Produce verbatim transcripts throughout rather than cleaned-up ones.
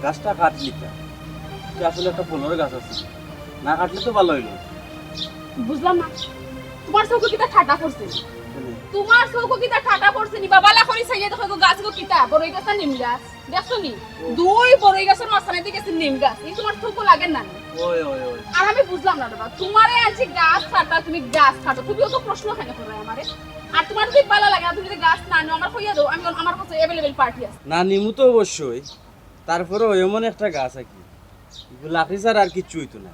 গাছটা কাটলি কা? এটা আসলে একটা ফলর গাছ আছে, না কাটলে তো ভালো হইলো। বুঝলাম না, তোমার চউখো কিতা ঠাটা পড়ছে নি? কেনে? তোমার চউখো কিতা ঠাটা পড়ছে নি? বাবা, ভালা করি চাইয়া দেখো, গাছগু কিতা, বড়ই গাছ না নিম গাছ? দেখছো নি? দুই বড়ই গাছর মাঝখানেদি গেছে নিম গাছ। ই তোমার চউখো লাগে না নি? ওই, ওই, ওই। আর আমি বুঝলাম না রে বা, তোমারে আনছি গাছ কাটতায়, তুমি গাছ কাটো, তুমি অত প্রশ্ন কেনে কররায় আমারে? আর তোমার যদি ভালা লাগে না, তুমি যদি গাছ না নেও, আমারে কইয়া দেও, আমি, আমার কাছে available party আছে। না, নিমু তো অবশ্যই, তারপরে ওই এমন একটা গাছ আর কি, লাকড়ি ছাড়া আর কিচ্ছু হইতো না।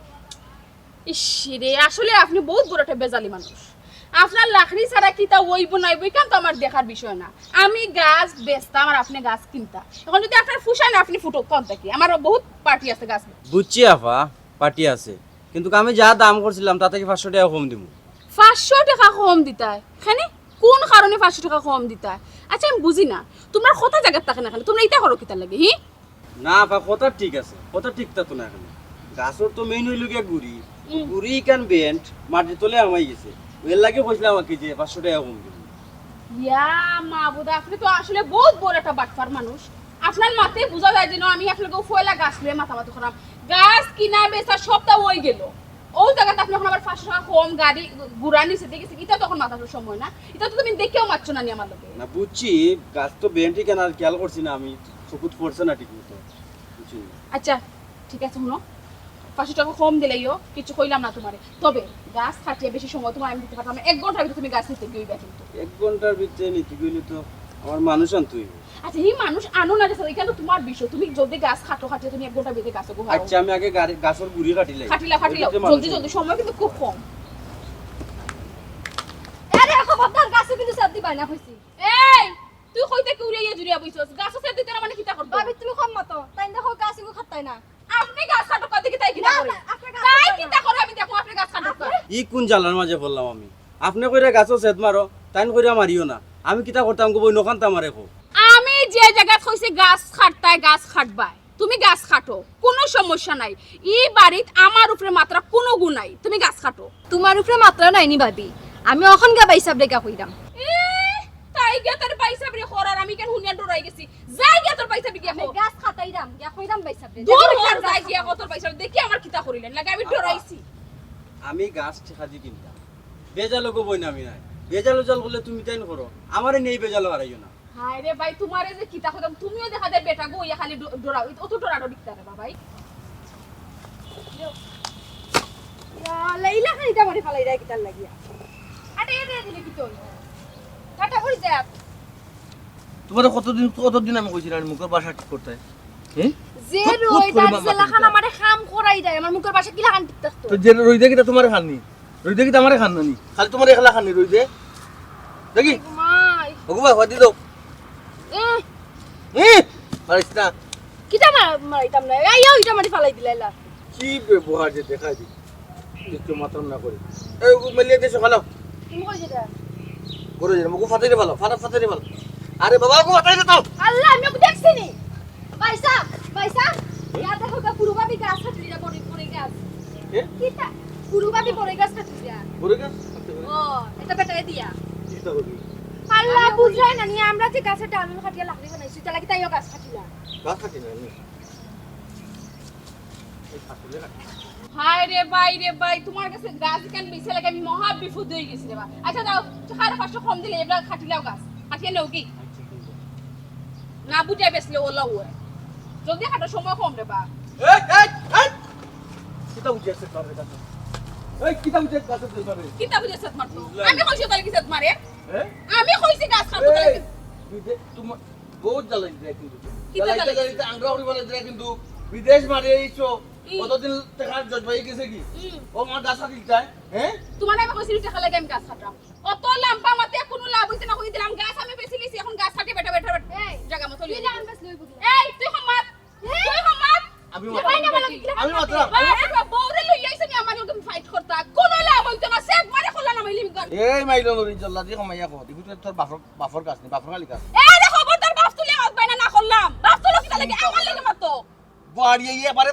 ইস রে, আসলে আপনি বহুত বড় একটা বেজালি মানুষ। আপনার লাকড়ি ছাড়া কিতা অইবো না অইবো, ইখান তো আমার দেখার বিষয় না। আমি গাছ বেচতাম আর আপনি গাছ কিনতা। এখন যদি আপনার ফুষায় না, আপনি ফুটো কোন থাকি? আমার বহুত party আছে গাছ। বুঝছি আফা, party আছে, কিন্তু আমি যা দাম করছিলাম তা থাকি পাঁচশো টেকা কম দিমু। পাঁচশো টেকা কম দিতায়? কেনে? কোন কারণে পাঁচশো টেকা কম দিতায়? আচ্ছা, আমি বুঝি না, তোমার কথা জাগাত থাকে না কেনে? তোমরা ইতা করো কিতার লাগি, হি? না আফা, কথা ঠিক আছে, কথা ঠিক থাকতো না কেনে? গাছর তো main হইল গিয়া গুড়ি, হুম। গুড়ি ইখান bend মাটির তলে হামাই গেছে, এর লাগি কইছিলাম আর কি যে পাঁচশো টেকা কম দিমু। ইয়া মাবুদা, আপনি তো আসলে বহুত বড় একটা বাটপার মানুষ। আপনার মাতে বুঝা যায় যেন আমি আপনার গো পয়লা গাছ লইয়া মাতামাতি করলাম, গাছ কিনা বেচা সবটা অই গেল। অউ জাগাত আপনি এখন আবার পাঁচশো টেকা কম, গাড়ি ঘুরা নিচে দিয়ে গেছে, ইটা তো এখন মাতার সময় না। ইটা তো তুমি দেখেও মাতছো না নি আমার লগে। না বুঝছি, গাছ তো bend ইখান আর খেয়াল করছি না আমি, চকুত পড়ছে না ঠিক মতো, বুঝছি না। আচ্ছা, ঠিক আছে, হুনো, পাঁচশো টেকা কম দিলাইও, কিছু কইলাম না তোমারে। তবে গাছ কাটিয়া বেশি সময় তোমার আমি দিতে পারতাম না, এক ঘন্টার ভিতরে তুমি গাছ নিতে গিয়া অইবা কিন্তু। এক ঘন্টার ভিতরে নিতে গেলে তো আমার মানুষ আনতে হইব। আচ্ছা, এই মানুষ আনো না রে, ইখান তো তোমার বিষয়। তুমি জলদি গাছ কাটো, কাটিয়া তুমি এক ঘন্টার ভিতরে গাছ গো হারাও। আচ্ছা, আমি আগে গাড়ি, গাছর গুড়ি কাটিলাই। কাটিলা, কাটিলা। এর ভিতরে মানুষ জলদি, আনতে জলদি, সময় কিন্তু খুব কম। আরে খবরদার, গাছে কিন্তু ছাদ দিবায় না কইছি। এই, তুই কইতে কি উড়াইয়া জুড়িয়া বইছস? গাছে ছাদ দিতে না মানে কিতা করতো? ভাবি, তুমি কম মাতো। তাইন দেখো গাছ ইগু কাটতায় না। আপনি গাছ কাটুক, কত কি তাই কিতা না, করে? না, আপনি গাছ তাই কাটবেন না। কিতা করে আমি দেখো, আপনি গাছ কাটুক। আপনি ই কোন জ্বালার মাঝে পড়লাম আমি? আপনি কইরা গাছো ছেদ মারো, তাইন কইরা মারিও না। আমি কিতা করতাম গো বইন, অখান তো আমারে কও। আমি যে জাগাত কইছি গাছ কাটতায়, গাছ কাটবায়। তুমি গাছ কাটো, কুনু সমস্যা নাই। ই বাড়িত আমার উপরে মাতরার কুনু গু নাই। তুমি গাছ কাটো। তোমার উপরে মাতরা নাই নি ভাবি? আমি অখন গিয়া ভাইসাবরে গিয়া কইরাম। এ, তাই গিয়া তার ভাইসাবরে কর, আর আমি কেন হুনিয়া ডরাই গেছি। যাই গিয়া তোর ভাইসাবরে গিয়া আমি কর। গাছ কাটাইরাম, গিয়া কইরাম ভাইসাবরে। দূর হ, যাই গিয়া কর তোর ভাইসাবরে। দেখি আমার কিতা করিলেন, লাগে আমি ডরাইছি। আমি গাছ ঠেকা দি কিনতাম। বেজাল গো বইন আমি নাই। বেজাল উজাল করলে তুমি তাইন করো। আমারে নেই বেজাল হারাইও না। হায় রে ভাই, তোমারে যে কিতা কইতাম, তুমিও দেখা যায় বেটা গো, ইয়া খালি ড-, ডরাও, অত ডরাডরি কিতা রে বা ভাই? ইয়া, লেইলা খালি ইটা মারি ফালাই দেয় কিতার লাগিয়া। আরে, এ দে দিলে কি তোর? কাটা পড়ি যায়। তোমারে কতদিন, কতদিন আমি কইছি না, মুখর ভাষা ঠিক করতে? হ্যাঁ? যে ফুট, ফুট রইদার করে মামা যেলাখান তুমি। আমারে কাম করাই দেয়, আমার মুখর ভাষা কিলাখান ঠিক থাকতো? তো যে রইদে কিতা তোমারে খাননি? রইদে কিতা আমারে খান নানি? খালি তোমারে একলা খাননি রইদে? দেখি? মাই। ওগো ভাই, হদি দাও। এ। এ! মারিস না। কিতা মা-, মারিতাম না? এই, এই, ইটা মারি ফালাই দিলাইলা। কি ব্যবহার যে দেখাই দি। একটু মাতরাম না করে। এই, ওগো মেলিয়ে দেশো ফালাও। তুমি কই যেটা? করে যেটা, ওগো ফাটাই দে ফালাও, ফাটা, ফাটাই দে ফালাও। আরে বাবা, ওগো ফাটাই দে তো। আল্লাহ, আমি ওকে দেখছি নি। ভাইসাব, ভাইসাব, ইয়া দেখো গা, পুরো ভাবি গাছ কাটি দিয়া বড়ই, বড়ই গাছ। কে? কিতা? পুরো ভাবি বড়ই গাছ কাটি দিয়া। বড়ই গাছ? ও, এটা বেটায় দিয়া। কিতা করবি? আল্লাহ, বুঝলাই না নি, আমরা যে গাছের ডাল কাটিয়া লাকড়ি বানাইছি, ইটা লাগি তাইও গাছ কাটিলা। গাছ কাটি না, আমি। এই ফাঁকুলে কাটি। হায় রে ভাই রে ভাই, তোমার গেছে গাছ ইখান বেচা লাগে আমি মহা বিপদ হয়ে গেছি রে বা। আচ্ছা দাও, সাড়ে পাঁচশো কম দিলে এবার কাটিলাও গাছ। কাটিয়ে নেও কি? আচ্ছা, ঠিক আছে। না বুঝে বেচলে ওলা ওয়ে। জলদি কাটো, সময় কম রে বা। এই, এই, এই! কিতা বুঝে আছে তোর কাছে? এই, কিতা বুঝে আছে তোর কাছে? কিতা বুঝে আছে তোমার তো? বুঝলাম। আমি কইছি তাহলে কি সেট মারে? হ্যাঁ? আমি কইছি গাছ কাটো তাহলে এই, কি? তুই যে তোমার বহুত জ্বালাই দিলে কিন্তু। কিতা জ্বালাই জ্বালাই দিলে? দিলে আংরা উড়ি বলে দিলে কিন্তু। বিদেশ মারি আইছো। ই। কতদিন টাকার জজবাই গেছে কি? হুম। ও আমার গাছ কাটিল তাই? হ্যাঁ? তোমার আমি কইছি টাকা লাগে আমি গাছ কাটলাম। অত লাম্বা মাতে কোনো লাভ হইছে না, কই দিলাম গাছ আমি বেশি লিছি, এখন গাছ কাটি বেটা বেটা বেটা এই, জায়গা মতো তুই লিয়ে লাম দিবি। বেশ লই বুঝলাম। এই, তুই হামাত। এই, তুই হামাত। আমি তুই মাতলাম। হামাত। আমি মাতলাম। বাবা, বউরে লই আইছে নি আমার লগে ফাইট করতা। কোনো লাভ হইতো না, সেট মারে খোলা না মাইলি গান। এই মাইলো নরি জল্লা দি কমাইয়া কো। দেখি তুই তোর বাফর, বাফর গাছ নি, বাফর খালি গাছ। এই রে খবরদার বাফ তুলে মাত বাইনা না করলাম। বাফ তুলে কিতা লাগে? আমার লগে মাতো। বাড়ি আইয়া এবারে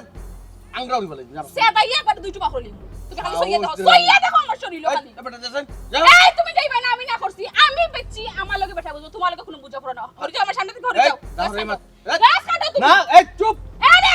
আংরা হই বলে। সেদাইয়া এবারে দুইটো বাফর লিব। তুই খালি আও, সইয়া দেখো, বুঝতে সইয়া পারলাম। দেখো আমার শরীর এই, খালি। এ বেটা, যা, যা। এই তুমি যাইবা না, আমি না করছি। আমি বেচছি, আমার লগে বেটা বুঝো, তোমার লগে কোনো বুঝা পড়া না। হরি যাও, আমার সামনে থেকে হরি এই, যাও। তাহলে এই মাত। এই! গাছ কাটো তুমি। না, এই চুপ! আরে,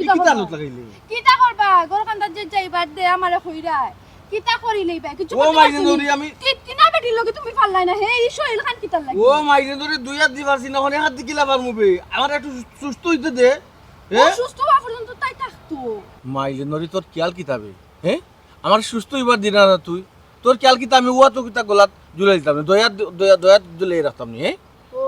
কিতা কিতা করবা? আলত লাগাইলে? কিতা করবা? ঘর কান্দাত যে যাইবার দে আমারে কইরায়। কিতা করিলেই বা? কিছু ও করতে মাইরে পারছি নি। নরি আমি তি-, তিনা বেটির লগে তুমি পারলায় না। হে, ই শরীর খান কিতার লাগি? ও মাইরে নরি দুই হাত দি পারছি না, অনে হাত দি কিলা পারমু বে? আমার একটু সুস্থ অইতে দে। ও হ্যাঁ? সুস্থ হওয়া পর্যন্ত তাই থাকতো। মাইরে নরি তোর খেয়াল কিতা বে? হ্যাঁ? আমার সুস্থ অইবার দিরা না তুই। তোর খেয়াল কিতা আমি উয়া তো কিতা গলাত ঝুলাই দিতাম না। দয়াত, দয়া, দয়াত ঝুলাই রাখতাম নি, হ্যাঁ? ও,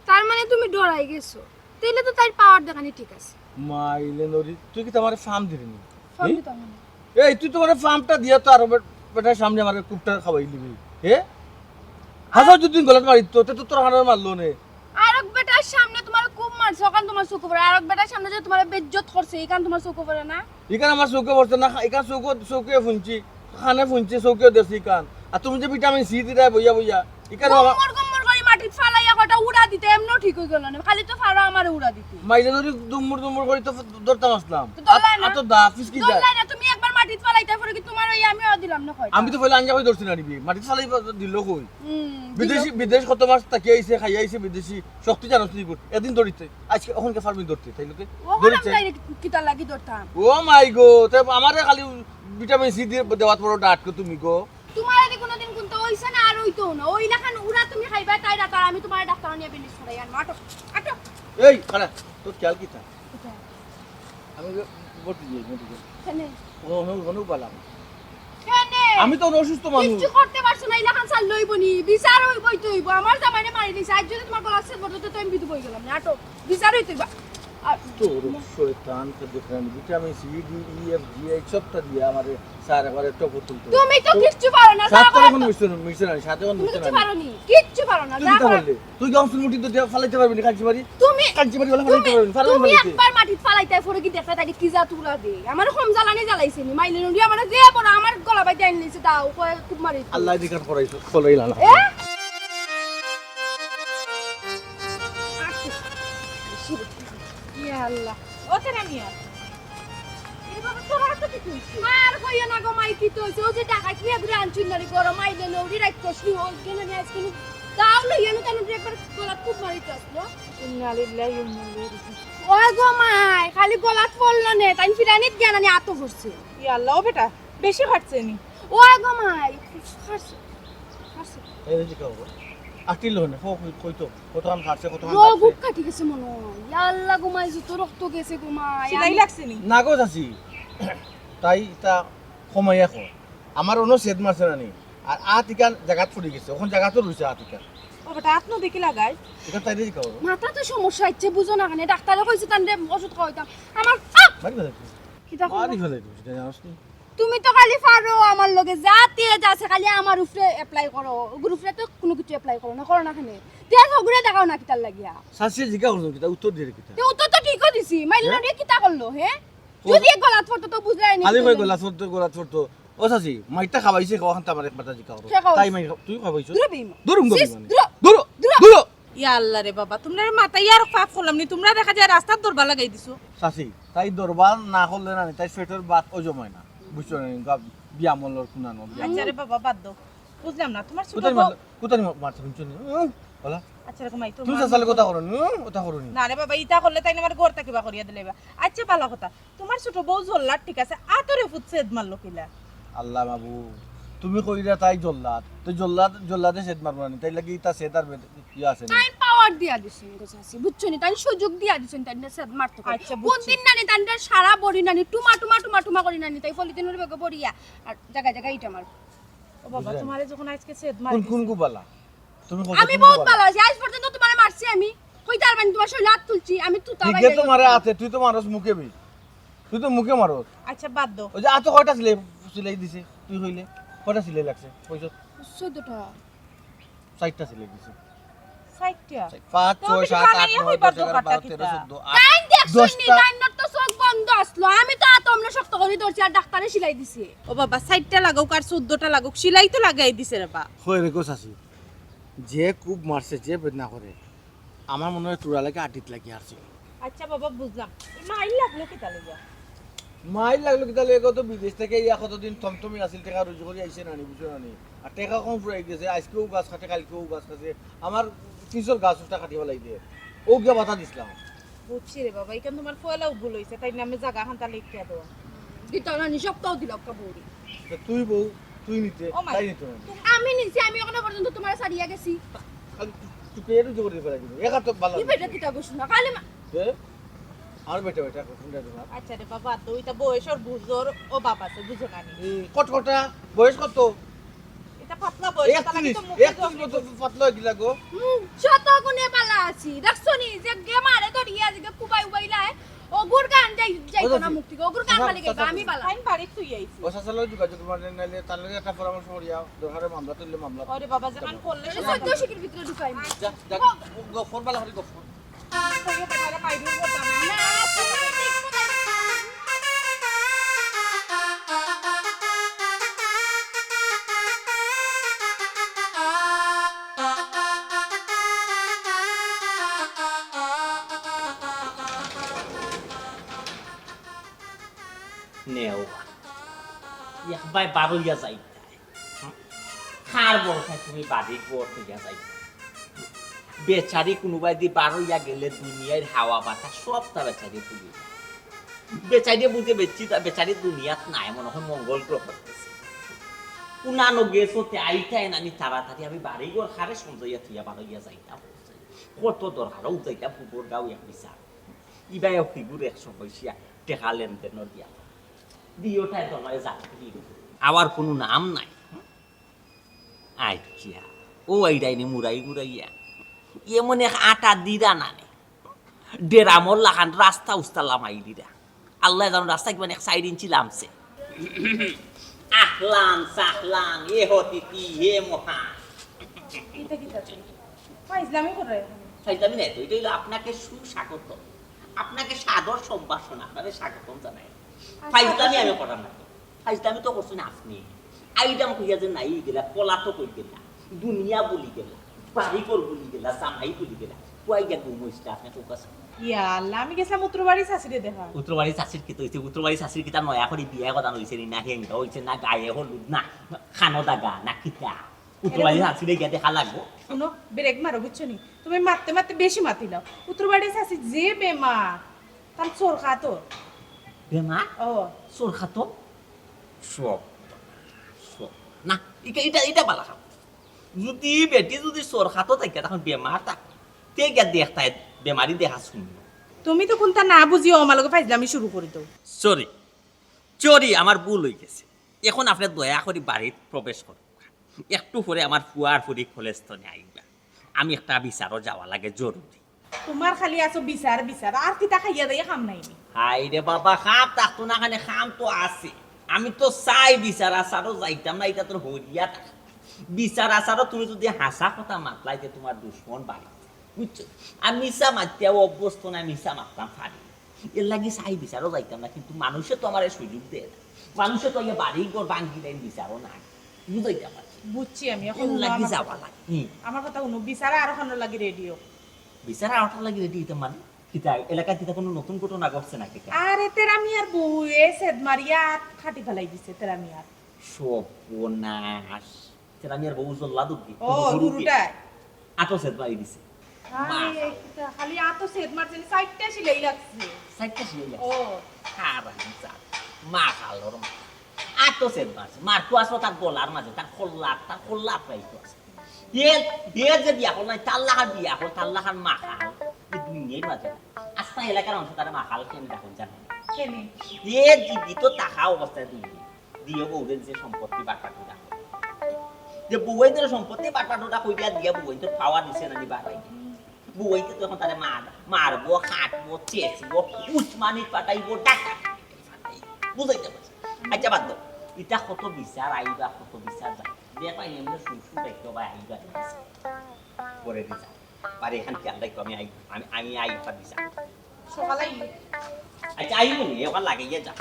তার মানে তুমি ডরাই গেছো। তাইলে তো তাইর পাওয়ার দেখানি ঠিক আছে। মাইলে নরি, তুই কিতা আমারে ফাম দিরে নি? ফাম হ্যাঁ? দিতাম না। এই, তুই তো আমারে ফামটা দিয়া তো আরো বে-, বেটার সামনে আমারে কুপটা খাওয়াই দিবি। হ্যাঁ? হাজার যদি গলাত মারি তো, তে তো তোর হানারে মারলো নে। আরক বেটার সামনে তোমার কুপ মারছে, ওখান তোমার চোখে পড়ে। আরক বেটার সামনে যে তোমার বেইজ্জত করছে, এখান তোমার চোখে পড়ে না? এখান আমার চোখে পড়ছে না, এখান চোখে, চোখে শুনছি, কানে শুনছি, চোখেও দেখছি এখান। আর তুমি যে ভিটামিন সি দিরায় বইয়া বইয়া, এখান আমার গম্মর গম্মর করি মাটিত ফালাইয়া কটা উড়া দিতে, এমনও ঠিক হয়ে গেল না। খালি তো ফাড়ো আমারে উড়া দিতে। মাইলে ধরি দুম্মুর দুম্মুর করি তো ধরতাম আসলাম। তো ধরলাই না। আর তো দা, ফিস কি যায়? ধরলাই না, তুমি একবার মাটিত ফালাইতে পারো কি তোমার ওই আমিও দিলাম না কয়টা। আমি তো পয়লা আঞ্জা করি ধরছি না নিবি, মাটিত ফালাই দিল কই? হুম, দিল। বিদেশি, বিদেশ কত মাস থাকি আইছে, খাই আইছে বিদেশি, শক্তি জানো তুই কর। এদিন ধরিতে, আজকে ওখানকে ফার্মিং ধরতে, তাই লোকে ওখানে ধরিতে। আমি তাই কিতা লাগি ধরতাম? ও মাই গো, তে আমারে খালি ভিটামিন সি দিয়ে দেওয়াত বড় ডাটকো তুমি গো। তোমার এদিকে কোনোদিন কোনটা হইছে না আর হইতো না। ওই লাখান উড়া তুমি খাইবা, তাই রাত আর আমি তোমার ডাক্তার নিয়ে বেলিশ করাই আনবো। আটো, আটো। এই, খাড়া, তোর খেয়াল কিতা? কোথায়? আমি ভর্তি যাই, ভর্তি যাই। কেনে? ও, ও, ও, বালা। কেনে? আমি তো অসুস্থ মানুষ। কিচ্ছু করতে পারছো না, ইলাখান সার লইব নি, বিচার হইবই তো হইব। আমার জামাইনে মারি দিছে, আজ যদি তোমার গলা ছেদ পড়তো, তো আমি বিধবা হয়ে গেলাম না। আটো, বিচার হইতে হইব। আর তোর শয়তান, তো দেখলাম, ভিটামিন সি, ডি, ই, এফ, জি, এইচ সবটা দিয়ে আমারে স্যার একবারে টপ তুলতো। তুমি তো কিচ্ছু পারো না, যা সাথে পারো এখন তো। মিশন, মিশন আছে, সাথে এখন তুমি মিশন কিচ্ছু আছে। পারো নি, কিচ্ছু পারো না, তুই যা কিতা পারো। পারলে? তুই গাউন মুঠি তো দিয়া ফালাইতে পারবি না, কাঞ্চি মারি? তুমি, কাঞ্চি মারি ওলা ফালাইতে তুমি পারবি না, ফালাইতে একবার মাটিত ফালাইতে পরে কি দেখতে তাকে কি জাত উড়া দে? আমার কম জ্বালানি জ্বালাইছে নি, মাইলে নুড়ি আমার যে বড় আমার গলা বাইতে আইন লইছে, দাও, কয় খুব মারি। আল্লাহ দিকার করাইছো, করাইলা না। এ? ইয়া আল্লাহ। ও তেরা মিয়া। এ বাবা, তোর হাতে কি তুলছে? আর কইও না গো মাই, কি তো হইছে? ও যে ডাকাত নিয়ে ঘুরে আনছুন না রে, গরম আইলে নৌরি রাইত কষলি, ও গেলে নিয়ে আজকে নি দাও লইয়া নু তানু একবার গলাত খুব মারিতে আসলো। ইন্না লিল্লাহি ওয়া ইন্না ইলাইহি রাজিউন। ওই গো মাই, খালি গলাত পড়লো নে, তাই ফিরানিত গিয়া নানি আতো করছে। ইয়া আল্লাহ, ও বেটা, বেশি ফাটছে নি? ওই গো মাই, ফাটছে, ফাটছে। এই যে কি খবর? আটিল হনে, কো-, কই-, কইতো, কতখান ফাটছে, কতখান রোগ ফাটছে? উক কাটি গেছে মনে হয়। ইয়া আল্লাহ গো মাই, যত রক্ত গেছে গো মাই। সিলাই আমি লাগছে নি? না গো চাচি, তাই ইতা কমাইয়া কর। আমার অনো ছেদ মারছে না নি, আর আত ইখান জাগাত পড়ি গেছে, অখন জাগাত রইছে আত ইখান। ও বেটা, আত নু দেখি লাগাই। ইখান তাইরে জিকাও। মাথা তো সমস্যা হচ্ছে, বুঝো না কেনে? ডাক্তারে কইছে তানরে ওষুধ খাওয়াইতাম। আমার, আহ! মারি ফেলাই তুই। কিতা মারি করবো? ফেলাই তুই, সেটা জানোস নি? তুমি তো খালি পারো আমার লগে, যা তেজ আছে খালি আমার উপরে অ্যাপ্লাই করো, ওগুর উপরে তো কোনো কিছু অ্যাপ্লাই করো না, করো না কেনে? তেজ ওগুরে দেখাও না কিতার লাগিয়া। শাশিয়ে জিজ্ঞাসা করছো কিতা, উত্তর দিয়ে কিতা? তে উত্তর তো ঠিকও দিছি, মাইলে হ্যাঁ? না দিয়ে কিতা করলো, হ্যাঁ? ও যদি এক গলাত পড়তো তো বুঝলাই নি খালি কিতা কই করলো। গলাত পড়তো, গলাত পড়তো। ও শাশি, মাইরটা খাওয়াইছে, খাওয়া খান তো আমার এক মাথা জিজ্ঞাসা করো। কে খাওয়াইছে? তাই মাই, তুই খাওয়াইছো? দূরে বেইমান। দূরম গো শেষ, বেইমান। দূরে। দূরো, দূরে। দূরো। ইয়া আল্লাহ রে বাবা, তোমরা মাথায় আর পাপ করলাম নি, তোমরা দেখা যায় রাস্তার দরবার লাগাই দিছো। শাশি, তাই দরবার না করলে না, তাই পেটর ভাত ও জমায় না। বুঝছো না? গা-, বিয়ামলর কুনানো, বিয়ামল। আচ্ছা রে বাবা, বাদ দাও। বুঝলাম না, তোমার ছোট কোথায় বউ মার-, কোথায় মা-, মারছে, বুঝছো না? উম, বলা। আচ্ছা, এরকম আই, তুমি তোমার চাচালে কথা করো নি, উম, কথা করো নি। না রে বাবা, ইতা করলে তাই না আমার ঘর থাকি বার করিয়া দিলে বা। আচ্ছা, ভালো কথা। তোমার ছোট বউ জল্লাদ, ঠিক আছে, আতরে ফুত ছেদ মারলো কিলা? আল্লাহ মাবুদ, তুমি কইরা তাই জল্লাদ, তো জল্লাদ, জল্লাদে ছেদ মারবো না নি, তাই লাগি ইতা ছেদ আর বেদ-, ইয়া আছে না। তাই পাওয়ার দিয়া দিছেন গো চাচি, বুঝছো নি? তাই সুযোগ দিয়া দিছেন, তাই না ছেদ মারতো কই। আচ্ছা, কোন বুঝছি। দিন নানি তাই না সারা বড়ি নানি, টুমা, টুমা, টুমা, টুমা করি নানি, তাই পলিথিনের বেগে বড়িয়া, আর জায়গায় জায়গায় ইটা মার। ও বাবা, বুঝলেন? তোমারে যখন আজকে ছেদ কোন, মারি কোন দিছে। গুবালা? তুমি কত আমি সুন্দর বহুত বলো। ভালো আছি। আজ পর্যন্ত তোমারে মারছি আমি। কইতে পারবানি তোমার শরীরে হাত তুলছি। আমি তুতা ঠিক বাইরে আছে, তোমারে গেছি। আতে, তুই তো মারস মুখে বে। তুই তো মুখে মারস। আচ্ছা, বাদ দাও। ওই যে আতো কয়টা সিলাই, সিলাই দিছে? তুই কইলে। কয়টা সিলাই লাগছে? কইছ? চোদ্দটা। চারটা সিলাই দিছে। চারটা? চার, পাঁচ, তো ছয়, বেশি সাত, আট, বানাইয়া নয়, কইবার দশ, এগারো, দরকারটা বারো, তেরো, কিতা? চোদ্দ, আট, তাইন দেখছইন নি, দশটা। তাইন তো চোখ বন্ধ আসলো। আমি তো আতো আমরা শক্ত করি ধরছি আর ডাক্তারে সিলাই দিছে। ও বাবা, চারটা লাগাউক আর চোদ্দটা লাগাউক, সিলাই তো লাগাই দিছে রে বা। হয় রে গো চাচি। যে খুব মারছে, যে বেদনা করে, আমার মনে হয় তোরা লাগে আটিত লাগি হারছে। আচ্ছা বাবা, বুঝলাম। এই মাইর লাগলো কিতা লইয়া? মাইর লাগলো কিতা লইয়া? কত বিদেশ থেকে ইয়া কতদিন থমথমে আছিল, টেকা রুজি করি আইছে নানি, বুঝছো নানি? আর টেকা কম ফুরাই গেছে, আজকেও গাছ কাটে, কালকেও গাছ কাটে। আমার পিছর গাছ উঠা কাটি ফেলাই দিয়ে। ও গিয়া বাধা দিছিলাম। বুঝছি রে বাবা, ইখান তুমার পয়লাউ ভুল অইছে, তাইর নামে জাগা খান্তা লেখিয়া দেও। দিতাম না নি, সবতাউ দিলাউক্কা বউরে। তো তুই বউ, তুই নিতে, ও মাই। তাই নিতে না। আমি নিছি, আমি অখনো পর্যন্ত তুমারে ছাড়িয়া গেছি। খালি তুই পেটে জোর দিয়ে ফেলাই দিবি। একা তো ভালো। কি বেটা কিতা কইছ না? খালি মা- এ? আর বেটা বেটা এখন শুনতে তোমার। আচ্ছা রে বাবা, তুই তো বয়সর বুঝর ও বাপ আছে, বুঝো না নি? এই কটকটা, বয়স কত? এটা পাতলা বয়স, তার লাগি তো একত্রিশ, মুখে একত্রিশ জমে বছর গেছে। পাতলা হয়ে গেলা গো। হুম, শত গুণে বালা আছি। দেখছো নি যে গে মারে ধরিয়া যে কুবাই উবাইলায়, ও গুরগান যাই, যাই ওই না যে মুখ থেকে, ও গুরগান চাচা, মালিক চাচা, আমি বালা। ফাইন বাড়ি তুই আইছি। ও চাচার লগে যোগাযোগ মানে নাইলে তার লগে একটা পরামর্শ করিয়া দরকারে মামলা তুললে মামলা। আরে বাবা, যেখান করলে এই সে সত্য শিকির ভিতরে ঢুকাই। যা, যা, গো, গো, ফোন বালা করি গো, ফোন। নেও, একবার বারইয়া যাইতায়। কার ভরসায় তুমি বাড়ি ঘর থইয়া যাইতায়? বেচারি কুনুবায়দি বারইয়া গেলে দুনিয়ার হাওয়া বাতাস সবতা বেচারি ভুলি। বেচারি বুঝে বেচছি তা বেচারি দুনিয়াত নাই, মনে হয় মঙ্গল গ্রহত গেছে। কুনানো গেছো তে আইতায় না নি তাড়াতাড়ি, আমি বাড়ি ঘর কারে সমঝাইয়া থইয়া বারইয়া যাইতাম। কত দরকার, ও যাইতাম ফুবর গাঁও এক বিচার। ইবায় ফিগুর একশো পয়সা টেকা লেনদেন দিয়া। দিওটায় তোমার যাত্রী। আবার কুনু নাম নাই। আচ্ছা, ও আইরাইনি মুরাই মুরাইয়া। এমন এক আটা দিরা নানে। ডেরামর লাখান রাস্তা উস্তা লামাই দিরা। আল্লায় জানো রাস্তা কিমান এক চাইর ইঞ্চি লামছে। আহলান সাহলান, এ অতিথি, হে মহান। ইটা কিতা চাচি? ফাইজলামি করে এখানে। ফাইজলামি নাই তো, ইটা অইলো আপনাকে সুস্বাগতম, আপনাকে সাদর সম্ভাষণ, আপনারে স্বাগতম জানাই। আচ্ছা, ফাইজলামি আচ্ছা। আমি করার না তো, ফাইজলামি তো করছইন আপনি। আইডাম কইয়া যে নাই গেলা, পলাতক অই গেলা, দুনিয়া ভুলি গেলা, বাড়ি ঘর ভুলি গেলা, জামাই ভুলি গেলা, কই গিয়া ঘুম অইছে আপনি তো কাছে। ইয়া আল্লাহ, আমি গেছিলাম উত্তরবাড়ি চাচিরে দেখা। উত্তরবাড়ি চাচির কিতা অইছে? উত্তরবাড়ি চাচির কিতা নয়া করি বিয়া কথা অইছে নি, না হেঙ্গা অইছে, না গায়ে হলুদ, না খানো দাগা, না কিতা? উত্তরবাড়ি চাচিরে গিয়া দেখা লাগবো। হুনো, ব্রেক মারো, বুঝছো নি? তুমি মাততে মাততে বেশি মাতিলাও। উত্তরবাড়ি চাচি যে বেমার, তার চোর খাতো। বেমার? ও। চোর খাতো? সব, সব। না, ইটা, ইটা, ইটা বালা খাম। যদি বেটি যদি চোর খাতো থাকে, তখন বেমার থাক। তে গিয়া দেখতায়, বেমারি দেখা শুনলো। তুমি তো কুনতা না বুঝিয়া আমার লগে ফাইজলামি শুরু করি দেও। সরি, সরি, আমার ভুল অই গেছে। এখন আপনে দয়া করি বাড়িত প্রবেশ করুন। একটু পরে আমার ফুয়ার ফুরি কলেজ তনে আইবা। আমি একটা বিচারো যাওয়া লাগে জরুরি। তুমার খালি আছো বিচার, বিচার। আর কিতা খাইয়া দাইয়া কাম নাই নি? হায় রে বাবা, কাম থাকতো না কেনে, কাম তো আছে। আমি তো চাই বিচার আচারো যাইতাম না, ইটা তোর হরিয়া থাক। বিচার আচারো তুমি যদি হাছা কথা মাতলাইতে তুমার দুশমন বাড়ি। বুঝছো? আর মিছা মাততেও অভ্যস্ত না, মিছা মাততাম পারি। এর লাগি চাই বিচারো যাইতাম না, কিন্তু মানুষে তো আমারে সুযোগ দেয় না। মানুষে তো ইয়া বাড়ি ঘর ভাঙ্গি দেন বিচারো না। বুঝাইতাম পারছি। বুঝছি আমি, এখন এর হুনো লাগি আমার যাওয়া কথা। লাগে। হুম। আমার কথা হুনো, বিচার আর হনো লাগি রেডিও। বিচার আর হনো লাগি রেডিও হইতাম মানে? কিতা, এলাকাত কিতা কোনো নতুন ঘটনা ঘটছে নাকি? আরে তেরা মিয়ার বউ এ সেদ মারিয়া আত কাটি ফালাই দিছে তেরা মিয়ার। সর্বনাশ। তেরা মিয়ার বউ জল্লাদ উঠবি। ও, হুরুকে। হুরুটায়। আতো সেদ মারি দিছে। আরে, মা। কিতা, খালি আতো সেদ মারছে নি, চাইরটা সিলাই লাগছে। চাইরটা সিলাই লাগছে? ও। হারামজাদা। মা খালর মা। আতো সেদ মারছে। মার তো আসলো তার গলার মাঝে, তার কল্লাত, তার কল্লাত পাই তো আছে। এ, এ যে বিয়া করল নাই, তার লাখান বিয়া করল, তার লাখান মা খাল। এই দুনিয়ার মাঝে। আস্তা এলাকার মানুষ তারে মা খাল কেনে ডাকইন জানো? কেনে? এ জীবিত থাকা অবস্থায় দুনিয়া। দিও বউরে যে সম্পত্তি বাটপাটুরা। যে বউয়ে ধরে সম্পত্তি বাটপাটুরা কই দিয়া দিয়া বউয়ে তো পাওয়া দিছে না নি বাড়াই। বউয়ে তো তখন তারে মার, মারবো, কাটবো, চেঁচবো, উসমানি ফাটাইবো, ডাকা ফাটাইবো। বুঝাইতে পারছি। আচ্ছা, বাদ দাও। ইটা কত বিচার আইবা, কত বিচার যায়। দেখো, এমনি শুন শুন দেখতে হবে, আইবা। পরে বিচার। পারে এখান খেয়াল রাখো, আমি আই, আমি, আমি আই, একটা বিচার। সকালে আইবে। আচ্ছা, আইব নি, ওখান লাগাইয়া যা।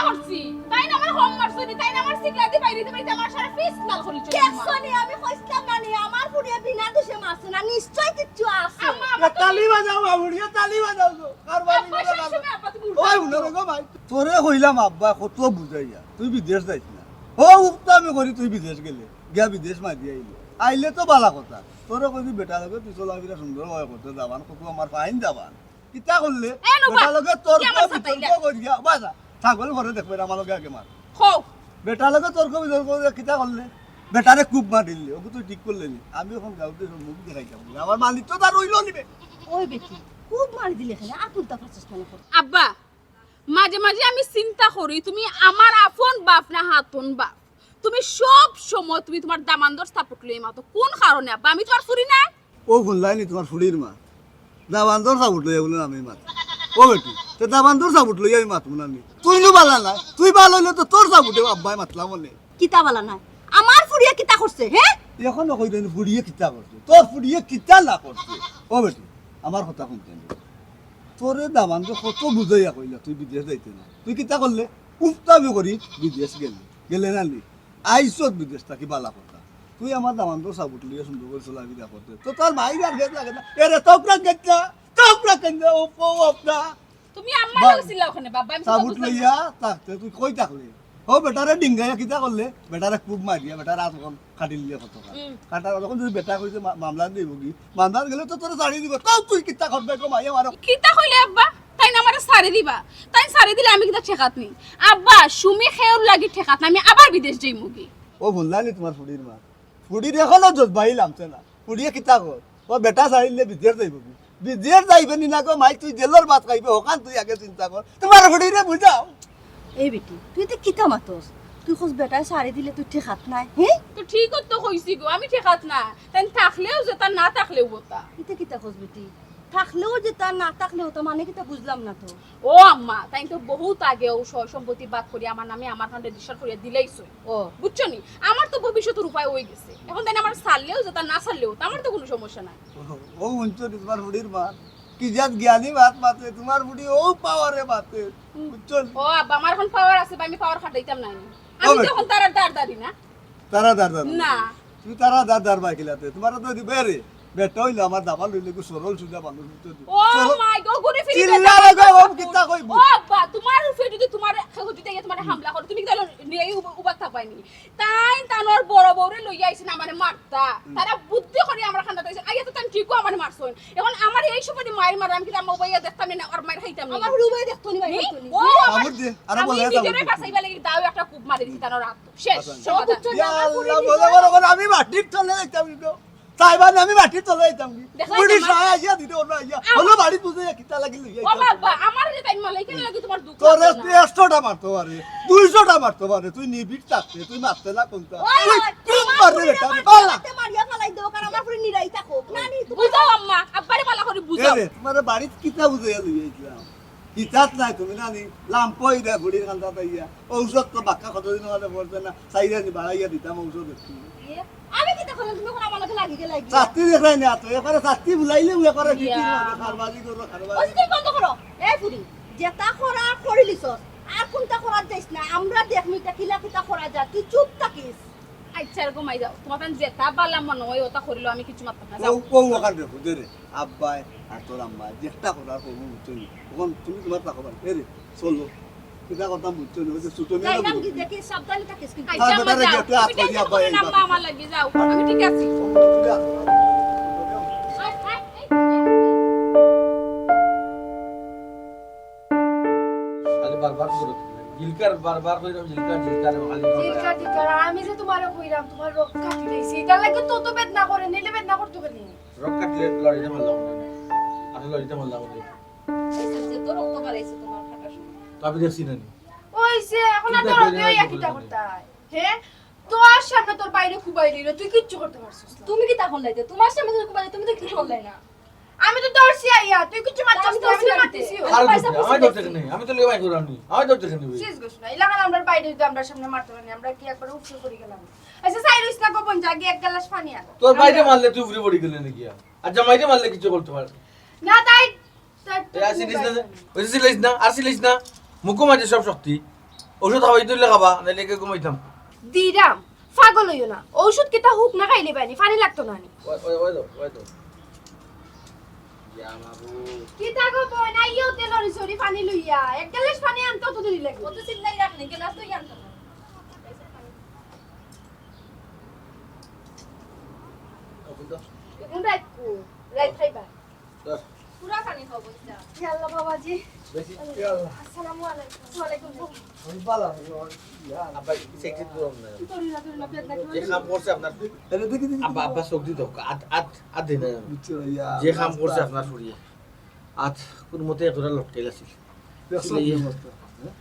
করছি। তাইন আমারে কম মারছইন নি, তাইন আমার সিগলা দি বাইরে দি বাইরে আমার সারা ফেস লাল করি চলে। দেখছো নি, আমি কইছিলাম না নি, আমার ফুড়িয়ে বিনা দোষে মারছে না, নিশ্চয় কিচ্ছু আছে। আম্মা, আম্মা, তালি বাজাও, বাবুড়িয়ে তালি বাজাও গো। কার বাড়ি আব্বা, গেল সব বাবা? সময় আব্বা, তুমি উল্টা ওই উল্টা উঠো গো ভাই। তোরে কইলাম আব্বা, কত বুঝাইয়া, তুই বিদেশ যাইস না। ও উক্তা আমি করি, তুই বিদেশ গেলে, গিয়া বিদেশ মারি আইলে, আইলে তো বালা কথা। তোরে কইছি বেটা লগে তুই চলাফিরা সুন্দর ভাবে করতে যাবান, কত আমার ফাইন যাবান। কিতা করলে? এ নুবা, বেটা লগে তর্ক কি আমার বিতর্ক সাথে করিয়া, বাজা, ছাগল ঘরে দেখবে না, আমার লগে আগে মার। হো। বেটা লগে তর্ক বিতর্ক করিয়া কিতা করলে? বেটারে খুব মারিলে, ওকে তুই ঠিক করলে নি। আমি এখন গাউতে সব মুখ দেখাইতাম না। আমার মালিক তো তার রইল নিবে। ওই বেটি, খুব মারি দিলে কেনে, আর কোনটা পারছিস মনে কর। আব্বা, মাঝে মাঝে আমি চিন্তা করি, তুমি আমার আপন বাপ না হাতন বাপ? তুমি সব সময় তুমি তোমার দামান্দর সাপোর্ট লই মাতো, কোন কারণে আব্বা? আমি তোমার ফুড়ি না? ও হুনলাই নি তোমার ফুড়ির মা? দামান্দর সাপোর্ট লইয়া বলে আমি মাত। ও বেটি, তে দামান্দর সাপোর্ট লইয়া আমি মাত হুনানি। তুই নু বালা না, তুই বালা হইলে তো তোর সাপোর্টে আব্বাই মাতলাম বলে। কিতা বালা নাই? আমার ফুড়িয়ে কিতা করছে, হে? এখনো কই দেন ফুড়িয়ে কিতা করছে? তোর ফুড়িয়ে কিতা না করছে? ও বেটি, আমার কথা শুনতে নি। তোরে দামান্দে কত বুঝাইয়া কইলা তুই বিদেশ যাইতে না। তুই কিতা করলে? উফতামি করি বিদেশ গেলে। গেলে না নি? আইসত বিদেশ থাকি বালা কথা। তুই আমার দামান্দর সাবুট লইয়া সুন্দর করে চলাফিরা করতে। তো তোর মাইর আর ভেদ লাগে না। এরে তোপরা গেটটা, তোপরা কেন্দ্র, ও, ও, আপনা। তুমি আম্মা বা-, লগে ছিলা ওখানে, বাবা, আমি সাবুট লইয়া থাকতে তুই কই থাকলে? ও বেটারে ডিঙ্গাইয়া কিতা করলে? বেটারে খুব মারিয়া, বেটার আত এখন কাটিল দিয়া কত কাটা। হুম। কাটার যখন যদি বেটা কইছে মা-, মামলা দিব কি? মামলা গেলে তো তোরে ছাড়ি দিব। তো তুই কিতা করবে গো মাইয়া মারো? কিতা কইলে আব্বা? তাইন আমারে ছাড়ি দিবা? তাইন ছাড়ি দিলে আমি কিতা ঠেকাত নি? আব্বা, সুমি খেউর লাগি ঠেকাত না, আমি আবার বিদেশ যাইমু কি? ও বললা নি তোমার ফুড়ির মা? ফুড়ির এখনো জজবাই লামছে না। ফুড়িয়ে কিতা কর? ও বেটা ছাড়িলে বিদেশ যাইব কি? বিদেশ যাইবে নি না গো মাই, তুই জেলর ভাত খাইবে, হকান তুই আগে চিন্তা কর। তোমার ফুড়িরে বুঝাও। এই বেটি, তুই তো কিতা মাতস? তুই কস বেটায় ছাড়ি দিলে তুই ঠেকাত নাই, হে? তো ঠিক তো কইছি গো, আমি ঠেকাত না। তাইন থাকলেও যেতা, না থাকলেও বতা। ইতে কিতা কস বেটি? থাকলেও যেতা, না থাকলেও তা মানে কিতা বুঝলাম না তো। ও আম্মা, তাইন তো বহুত আগে ও সয় সম্পত্তি ভাগ করি আমার নামে আমার কাছে রেজিস্টার করিয়া দিলাইছইন। ও। বুঝছো নি? আমার তো ভবিষ্যতের উপায় হই গেছে। এখন তাইন আমার ছাড়লেও যেতা, না ছাড়লেও তা আমার তো কোনো সমস্যা নাই। ও, ও হুনছো নি তোমার ফুড়ির মা? কি জাত জ্ঞানী মাত মাতে, তোমার ফুড়ি ও পাওয়ারে মাতে। বুঝছো নি? ও আব্বা, আমার এখন পাওয়ার আছে বা আমি পাওয়ার খাটাইতাম না নি। আমি ও তো এখন তারার দাঁড় দাঁড়ি না। তারা দার দার না। না। তুমি তারা দার দার বাকিলাতে। তোমার তো দিবে রে। বেটা হইলে আমার দাবা লইলে গো সরল সুজা মানুষ বুঝছো তো? ও সরল মাই গো, ঘুরে ফিরে চিল্লা বেটা রে গো, বাচ্চা ও কিতা কইবো? ও আব্বা, তোমার উপরে যদি তোমার, কেউ যদি আইয়া তোমার হামলা করে, তুমি কি তাহলে নিয়ে উবা-, উবা থাকবায় নি? তাইন তানোর বড় বউরে লইয়া আইছেন আমারে মারতা। হুম। তারা বুদ্ধি করি আমার খান্দাত আইছে। আইয়া তো তাইন ঠিকও আমারে মারছইন। এখন আমার এই সময় মাইর মারা, আমি কি আমার উবাইয়া দেখতাম না, আর মাইর খাইতাম না? আমার উবাইয়া দেখতো নি, ভাই, নি? দেখতো নি। ও, আমার সাবুত দে, আরো আমি বলে নিজেরে সাবুত দে। বাঁচাইবার লাগি দাও একটা কূপ মারি দিছি তানোর হাত। শেষ, আচ্ছা। সমাধান। ইয়া আল্লাহ, বলে, বলে, বলে, আমি মাটির তলে যাইতাম কিন্তু। তাই বাদে আমি মাটির তলে যাইতাম কি? দেখো, বুড়ি আমার সায়া আইয়া দিতে ওরা আইয়া। আমার হলো বাড়ি বুঝে কিতা লাগি লইয়া ও আইতাম। বাবা, আমার যে তাই মালাই কেন লাগি তোমার দুঃখ তোরে আছে না? তুই একশোটা মারতে পারে, দুইশোটা মারতে পারে, তুই নিবিড় থাকতে, তুই মারতে না কোনটা? ওই, তুই ওই, খুব তোমার মারবে ফুড়ি বেটা, আমার বালা। ফুড়িতে মারিয়া ফালাই দেও, কারণ আমার ফুড়ি নিরাই থাকো। না, নি, তোমার বুঝাও আম্মা, আব্বারে বালা করে এ বুঝাও। রে, তোমার বাড়িত কিতা বুঝাইয়া লইয়া আইছিলাম? কিতাত নাই তুমি না নি? লাম্পই দে বুড়ির কান্দাত আইয়া। ঔষধ তো বাক্কা কতদিন হলে পড়ছে না। চাইরা নি বাড়াইয়া দিতাম ঔষধ একটু। ইয়ে, আমি কিতা করলাম? তুমি এখন আমার লগে লাগি গেলে গিয়া। শাস্তি দেখাই না তো। এবারে শাস্তি বুলাইলে উয়ে করে ইয়া। দিতে হবে। খারবাজি করো, খারবাজি। ওই যে তুমি বন্ধ করো। এই ফুড়ি, যেটা করা করিলিছস। আর কোনটা করার যাইস না। আমরা দেখমু ইটা কিলা কিতা করা যায়। তুই চুপ থাকিস। আচ্ছা, এরকম আই যাও। তোমার তান যেটা বালা মনে হয় ওটা করিলো, আমি কিছু মাততাম না। যাও। ও, ও, ওখান দেখো, দে রে। আব্বায় আর তোর আম্মায় যেটা করার করবো, বুঝছো নি? তখন তুমি তোমার তা করবা। এ রে, চলো। কিতা কথা বুঝছো নি? ওই যে ছোট মেয়ে যাইতাম না কি বুঝছো? দেখি, সাবধানে থাকিস কিন্তু। তার আচ্ছা, আম্মা, বেটারে যাও। গেটে আত তুমি করিয়া টেনশন আব্বায় করো না, এই আম্মা, বাড়ি। আমার লাগি যাও। আমি ঠিক আছি। তুমি যা। আয়, আয়, এই, এই। খালি বারবার করে জিলকার, বারবার কইরাম জিলকার, জিলকার, খালি জিলকার, জিলকার। আমি যে তোমারে কইরাম, তোমার রক কাটি দিছি। ইটার লাগি তো, তো বেদনা করে, নিলে বেদনা করতো কেনে? রক কাটলে লড়িতে পারলাম না। আমি লড়িতে পারলাম না। এই যে তো রক্ত বাড়াইছে তোমার কাটার সময়। তো আমি দেখছি না নি। ওই যে, এখন আর চিন্তা তোর করি না, হইয়া কিতা করতায়? হে? তোর সামনে তোর বাইরে কুবাই দিল, তুই কিচ্ছু করতে পারছিস না। তুমি কিতা করলায়? তোমার সামনে তো কুবাই, তুমি তো কিচ্ছু করলায় না। আমি তো ধরছি আইয়া, তুই কিচ্ছু মারছিস না, আমি তো মারছি। আর পয়সা ধরতে, আমার পয়সা ধরতে কেন? আমি তো লেবাই করানি, আমার ধরতে কেন? শেষ গোস না, এলাকার আমরা বাইরে যদি আমরা সামনে মারতে পারি, আমরা কি একবার উঠে পড়ে গেলাম? আচ্ছা, সাইরুস না গোপন জাগে এক গ্লাস পানি আন। তোর বাইরে মারলে তুই উঠে পড়ে গেলে নাকি? আর জামাইরে মারলে কিছু বলতে পারে না, তাই এ, আর সিলিস না, ওই যে সিলিস না, আর সিলিস না। মুখো মাঝে সব শক্তি। ঔষধ খাওয়াই দিলে খাবা, নাইলে একে ঘুমাইতাম। দিরাম, পাগল অইও না। ঔষধ কিতা হুক না খাইলে বানি, পানি লাগতো না নি। ওই, ওই, ওই দাও, ওই দাও। ইয়া মাবুদ। কিতা গো বইন, আইও তে লড়ি চড়ি পানি লইয়া। এক গ্লাস পানি আনতে অত দেরি লাগে। অত চিল্লাই রাখ নি, গ্লাস লইয়া আনতো না। এখন রাইত কো, রাইত খাইবা। ধর। পুরা পানি খাও, বইন। ইয়া আল্লাহ বাবাজি। বেশি। ইয়া আল্লাহ। আসসালামু আলাইকুম। ওয়ালাইকুম সালাম। আমি বালা, ইয়া। আব্বা, সেক্রেট গরম না। ধরি না, ধরি না, পেট নাকি যে কাম করছে আপনার, আরে দেখি, দেখি, আব্বা, দেখি। আব্বা, চোখ দি দাও। আত, আত, আত দে না। বুঝছো, ইয়া যে আল্লাহ, কাম করছে আস্তে আপনার আস্তে। শরীরে। আত কোন মতে এতটা লটকাইল আছিল। দেখছো নি অবস্থা, হ্যাঁ?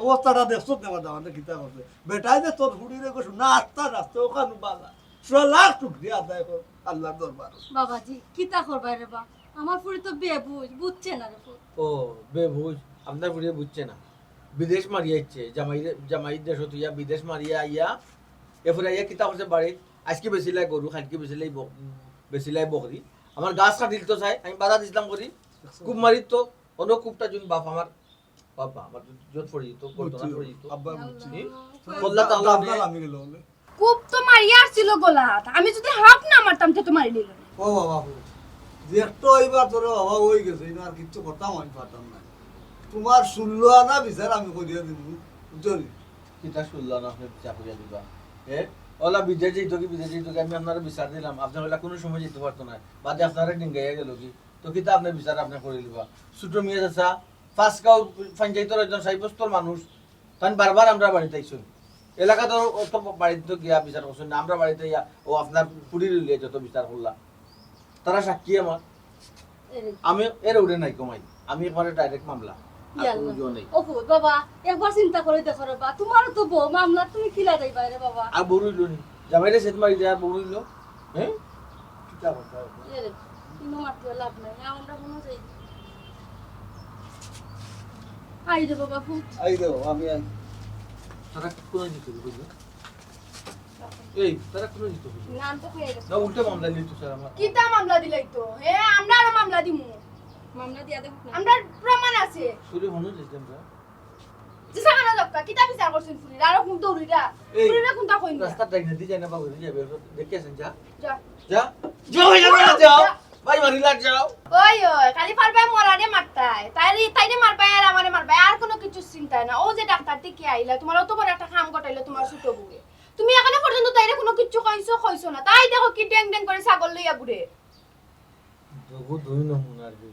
অবস্থাটা দেখছো নি আমার দামান্দে কিতা করছে? বেটায় যে তোর ফুড়িরে কইছো, না, আস্তা রাস্তা ওখানে বালা। সুরা লাখ শুকরিয়া আদায় কর আল্লাহর দরবারে। বাবাজি, কিতা করবায় রে বা? আমার ফুড়ি তো বেবুঝ, বুঝছে না রে পুত। ও, বেবুঝ, আপনার ফুড়িয়ে বুঝছে না। বিদেশ মারিয়া আইছে, জামাই, জামাই দেশ থইয়া বিদেশ মারিয়া আইয়া, এরপরে আইয়া কিতা করছে বাড়িত, আজকে বেচিলাই গরু, কালকে বেচিলাই বক-, বেচিলাই বকরি। আমার গাছ কাটিল তো চাই, আমি বাধা দিছিলাম করি, খুব মারিত তো, অন্য খুবটা যদি বাপ আমার, বাবা আমার যত পড়ি তো, করতো না পড়ি তো। আব্বা বুঝছি। হুম? আল্লাহ। কল্লা তাহলে দাম আপনি দাম আমি গেল বলে। খুব তো মারিয়া আসছিল গলাত, আমি যদি হাফ না মারতাম তে তো মারি নিল। ও বাবা, ও যে একটা ওইবার তোর বাবা ওই গেছে, এবার আর কিচ্ছু করতাম আমি পারতাম না। তোমার ষোলো আনা বিচার আমি করিয়া দিব, বুঝছো নি? কিতা ষোলো আনা আপনি বিচার করিয়া দিবা? এ? ওলা বিদেশ যাইতো কি, বিদেশ যাইতো কি, আমি আপনারে বিচার দিলাম, আপনি ওলা কোনো সময় যাইতে পারতো না, বাদে আপনারে ডিঙ্গাইয়া গেল কি? তো কিতা আপনি বিচার আপনি করে দিবা? ছোট মিয়া চাচা, পাঁচ গাঁও পঞ্চায়েতর একজন সাব্যস্তর মানুষ, তান বারবার আমরা বাড়িত আইছইন। এলাকাত অত বাড়িত গিয়া বিচার করছইন না, আমরা বাড়িত আইয়া ও আপনার ফুড়ি লইয়া যত বিচার করলা, তারা সাক্ষী আমার। এরে। আমি এর উড়ে নাই কমাই, আমি একবারে ডাইরেক্ট মামলা। আর ইয়া কোনো আল্লাহ। জো নেই। ও ফুত বাবা, একবার চিন্তা করে দেখো রে বা, তোমারও তো বউ, মামলা তুমি কিলা যাইবা রে বাবা? আর বড় হইল নি, জামাইরে সেট মারি দেয় আর বড় হইল, হ্যাঁ? কিতা কথা? এরে, ইনো মাতিও লাভ নাই, আমরা মনে যাই। আই রে বাবা, ফুত। আই রে বাবা, আমি আই। তারা কোন দিকে বুঝলো? এই, তারা কোন দিকে বুঝলো? নাম তো কইয়া গেছে। না, উল্টা মামলা নিয়ে তো স্যার আমার। কিতা মামলা দিলাই তো? হে, আমরা আরো মামলা দিমু। মামলা দিয়া দেখো না। আমরা প্রমাণ আছে। চুরি হনো যে আমরা। যে সাকানা দক্কা, কিতা বিচার করছেন ফুরির? আরো কোন দৌড়িরা? এই, ফুরিরা কোনটা কইন না? রাস্তার ডাইনে দি যায় না, বাবু, দি যাবে। দেখে আছেন, যা। যা। যা। যা, ওই যাবে না, যাও। যা। ভাই, মারি লাগ যাও। ওই, ওই, খালি পারবায় মরারে মারতায়। তাইরে, তাইরে মারবায় আর আমারে মারবায়। আর কোনো কিছু চিন্তায় না। ও যে ডাক্তার থেকে আইলা, তোমার অত বড় একটা কাম ঘটাইলো তোমার ছোট বউয়ে। তুমি এখনো পর্যন্ত তাইরে কোনো কিচ্ছু কইছো, কইছো না। তাই দেখো কি ড্যাং ড্যাং করে ছাগল লইয়া ঘুরে। দুগু দুই নমুনার গু।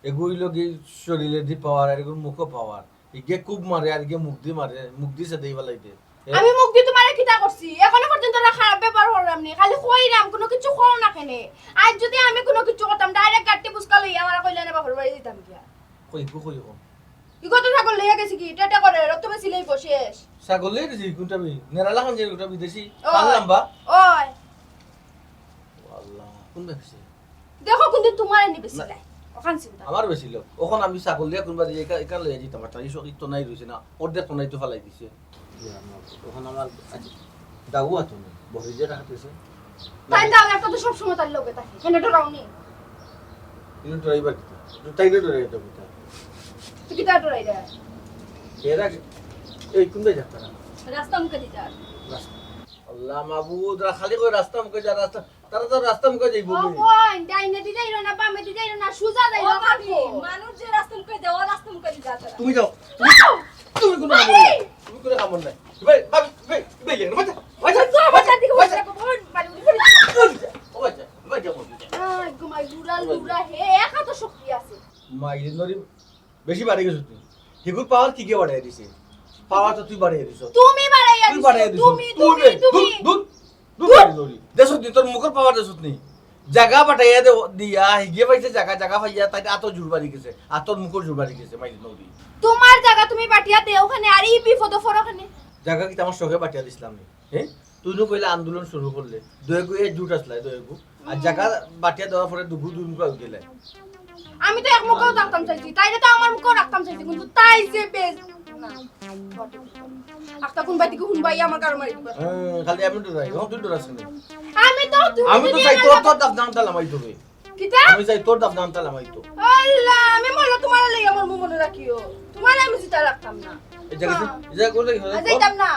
এগু অইলো গি শরীরে দি পাওয়ার, আর এগুর মুখো পাওয়ার। ইগে খুব মারে, আর ইগে মুখ দি মারে, মুখ দি সেদেই ফালাই দে। এ? আমি মুখ দি তোমারে কিতা করছি? এখনো পর্যন্ত ওরা খারাপ ব্যবহার করলাম নি। খালি কইরাম, কোনো কিছু কও না কেনে। আজ যদি আমি কোনো কিছু করতাম, ডাইরেক্ট গাট্টি বুসকা লইয়া আমার কইলে না বাপর বাড়ি দিতাম গিয়া। কই, কই, কই, কই? ইগো তো ছাগল লইয়া গেছি কি? টেটে করে, রক্ত বেশি লইব শেষ। ছাগল লইয়া গেছি, কোনটা বি-, নেড়ালা খান যে ওটা বিদেশি, ও। পান লাম্বা। ওই। ও আল্লাহ, কোন ব্যবসা? দেখো, কোনদিন তোমার আনি বেশি না। লাই। ওখান চিন্তা। আমার বেশি লোক। ওখান আমি ছাগল লইয়া কোনবা দিয়ে একা, একা লইয়া যেতাম পারতাম। এই সব ইতো নাই রইছে না। অর্ধেক কোনাই তো ফালাই দিছে। ইয়া, আমার, ওখান আমার, আচ্ছা, দাগু আতো না। বহি যে রাখতেছে। তাই দাও, একটা তো সবসময় তার লগে থাকে। কেন ডরাও নি? কিন্তু ডরাইবার কিতা? তো তাইরে ডরাই এটা কিতা? তুই কিতা ডরাই রে? এরা কি-, এই কোন দিকে যাত্রা? রাস্তা মুখে দিতে আর। রাস্তা। আল্লাহ মাবুদ, রা-, খালি কই রাস্তা মুখে যা, রাস্তা, তারা তো রাস্তা মুখে যাইব ও বলে। বোন, ডাইনে দি যাইরো না, বামে দি যাইরো না, সুজা যাইরো, ও ভাবি, কাকু। মানুষ যে রাস্তা মুখে দেওয়া, রাস্তা মুখে দি যাত্রা। তুমি যাও। তুমি, যাও। তুমি কোনো কাম নাই। তুমি কোনো কাম নাই। ভাই, ভাই, ভাই, ভাই, বাচ্চা, বাচ্চা, বাচ্চা, বাচ্চা। ও বাচ্চা, বাচ্চা, বাচ্চা। আহ, ঘুমাই, লুরা, লুরা, হে, একা তো শক্তি আছে। মাইরে নরি বেশি বাড়ি গেছো তুই। হিগুর পাওয়ার কি কে বাড়াই দিছে? পাওয়ার তো তুই বাড়াই দিছ। তুমি বাড়াইয়া তুই দিছো, বাড়াই দিছ। তুমি, তুই তুমি, বে, তুমি। দূর, দূর, দূর দূর। বাড়ি নরি। দেশত নি, তোর মুখর পাওয়ার দেশত নি। জাগা বাটাইয়া দে, দিয়া, হিগে পাইছে জাগা, জাগা পাইয়া, তাই আতো জোর বাড়ি গেছে। আতর মুখর জোর বাড়ি গেছে, মাইরে নরি। তোমার জাগা তুমি বাটিয়া দে, ওখানে আর এই বিপদ ফর ওখানে। জাগা কিতা আমার শখে বাটিয়া দিছিলাম নি? হ্যাঁ? তুই নু কইলে আন্দোলন শুরু করলে। দয়েগু এ জুট আসলাই, দয়েগু। আর হুম। জাগা বাটিয়া দেওয়ার পরে দুগু দুই মুখা গেলে। আমি তো এক মুখেও থাকতাম চাইছি, তাইরে তো আমার মুখেও রাখতাম চাইছি, কিন্তু তাই যে বেশ, না। আখতা কোন বাড়ি থেকে হুনবাই আমার গারো মারি দিবা। হুম, খালি আমি ডরাই, এখন তুই ডরাস কেনে? আমি তো, তুমি আমি তো যদি চাই আমার তোর, তোর দাব দাম তালা মাই তোরে। কিতা? আমি চাই তোর দাব দাম তালা মাই তো। আল্লাহ, আমি মরলে তোমার লাগি আমার মুখ মনে রাখিও। তোমার আমি জিতা রাখতাম না। এই জায়গা, এই জায়গা কোন জায়গা? আজ যাইতাম না।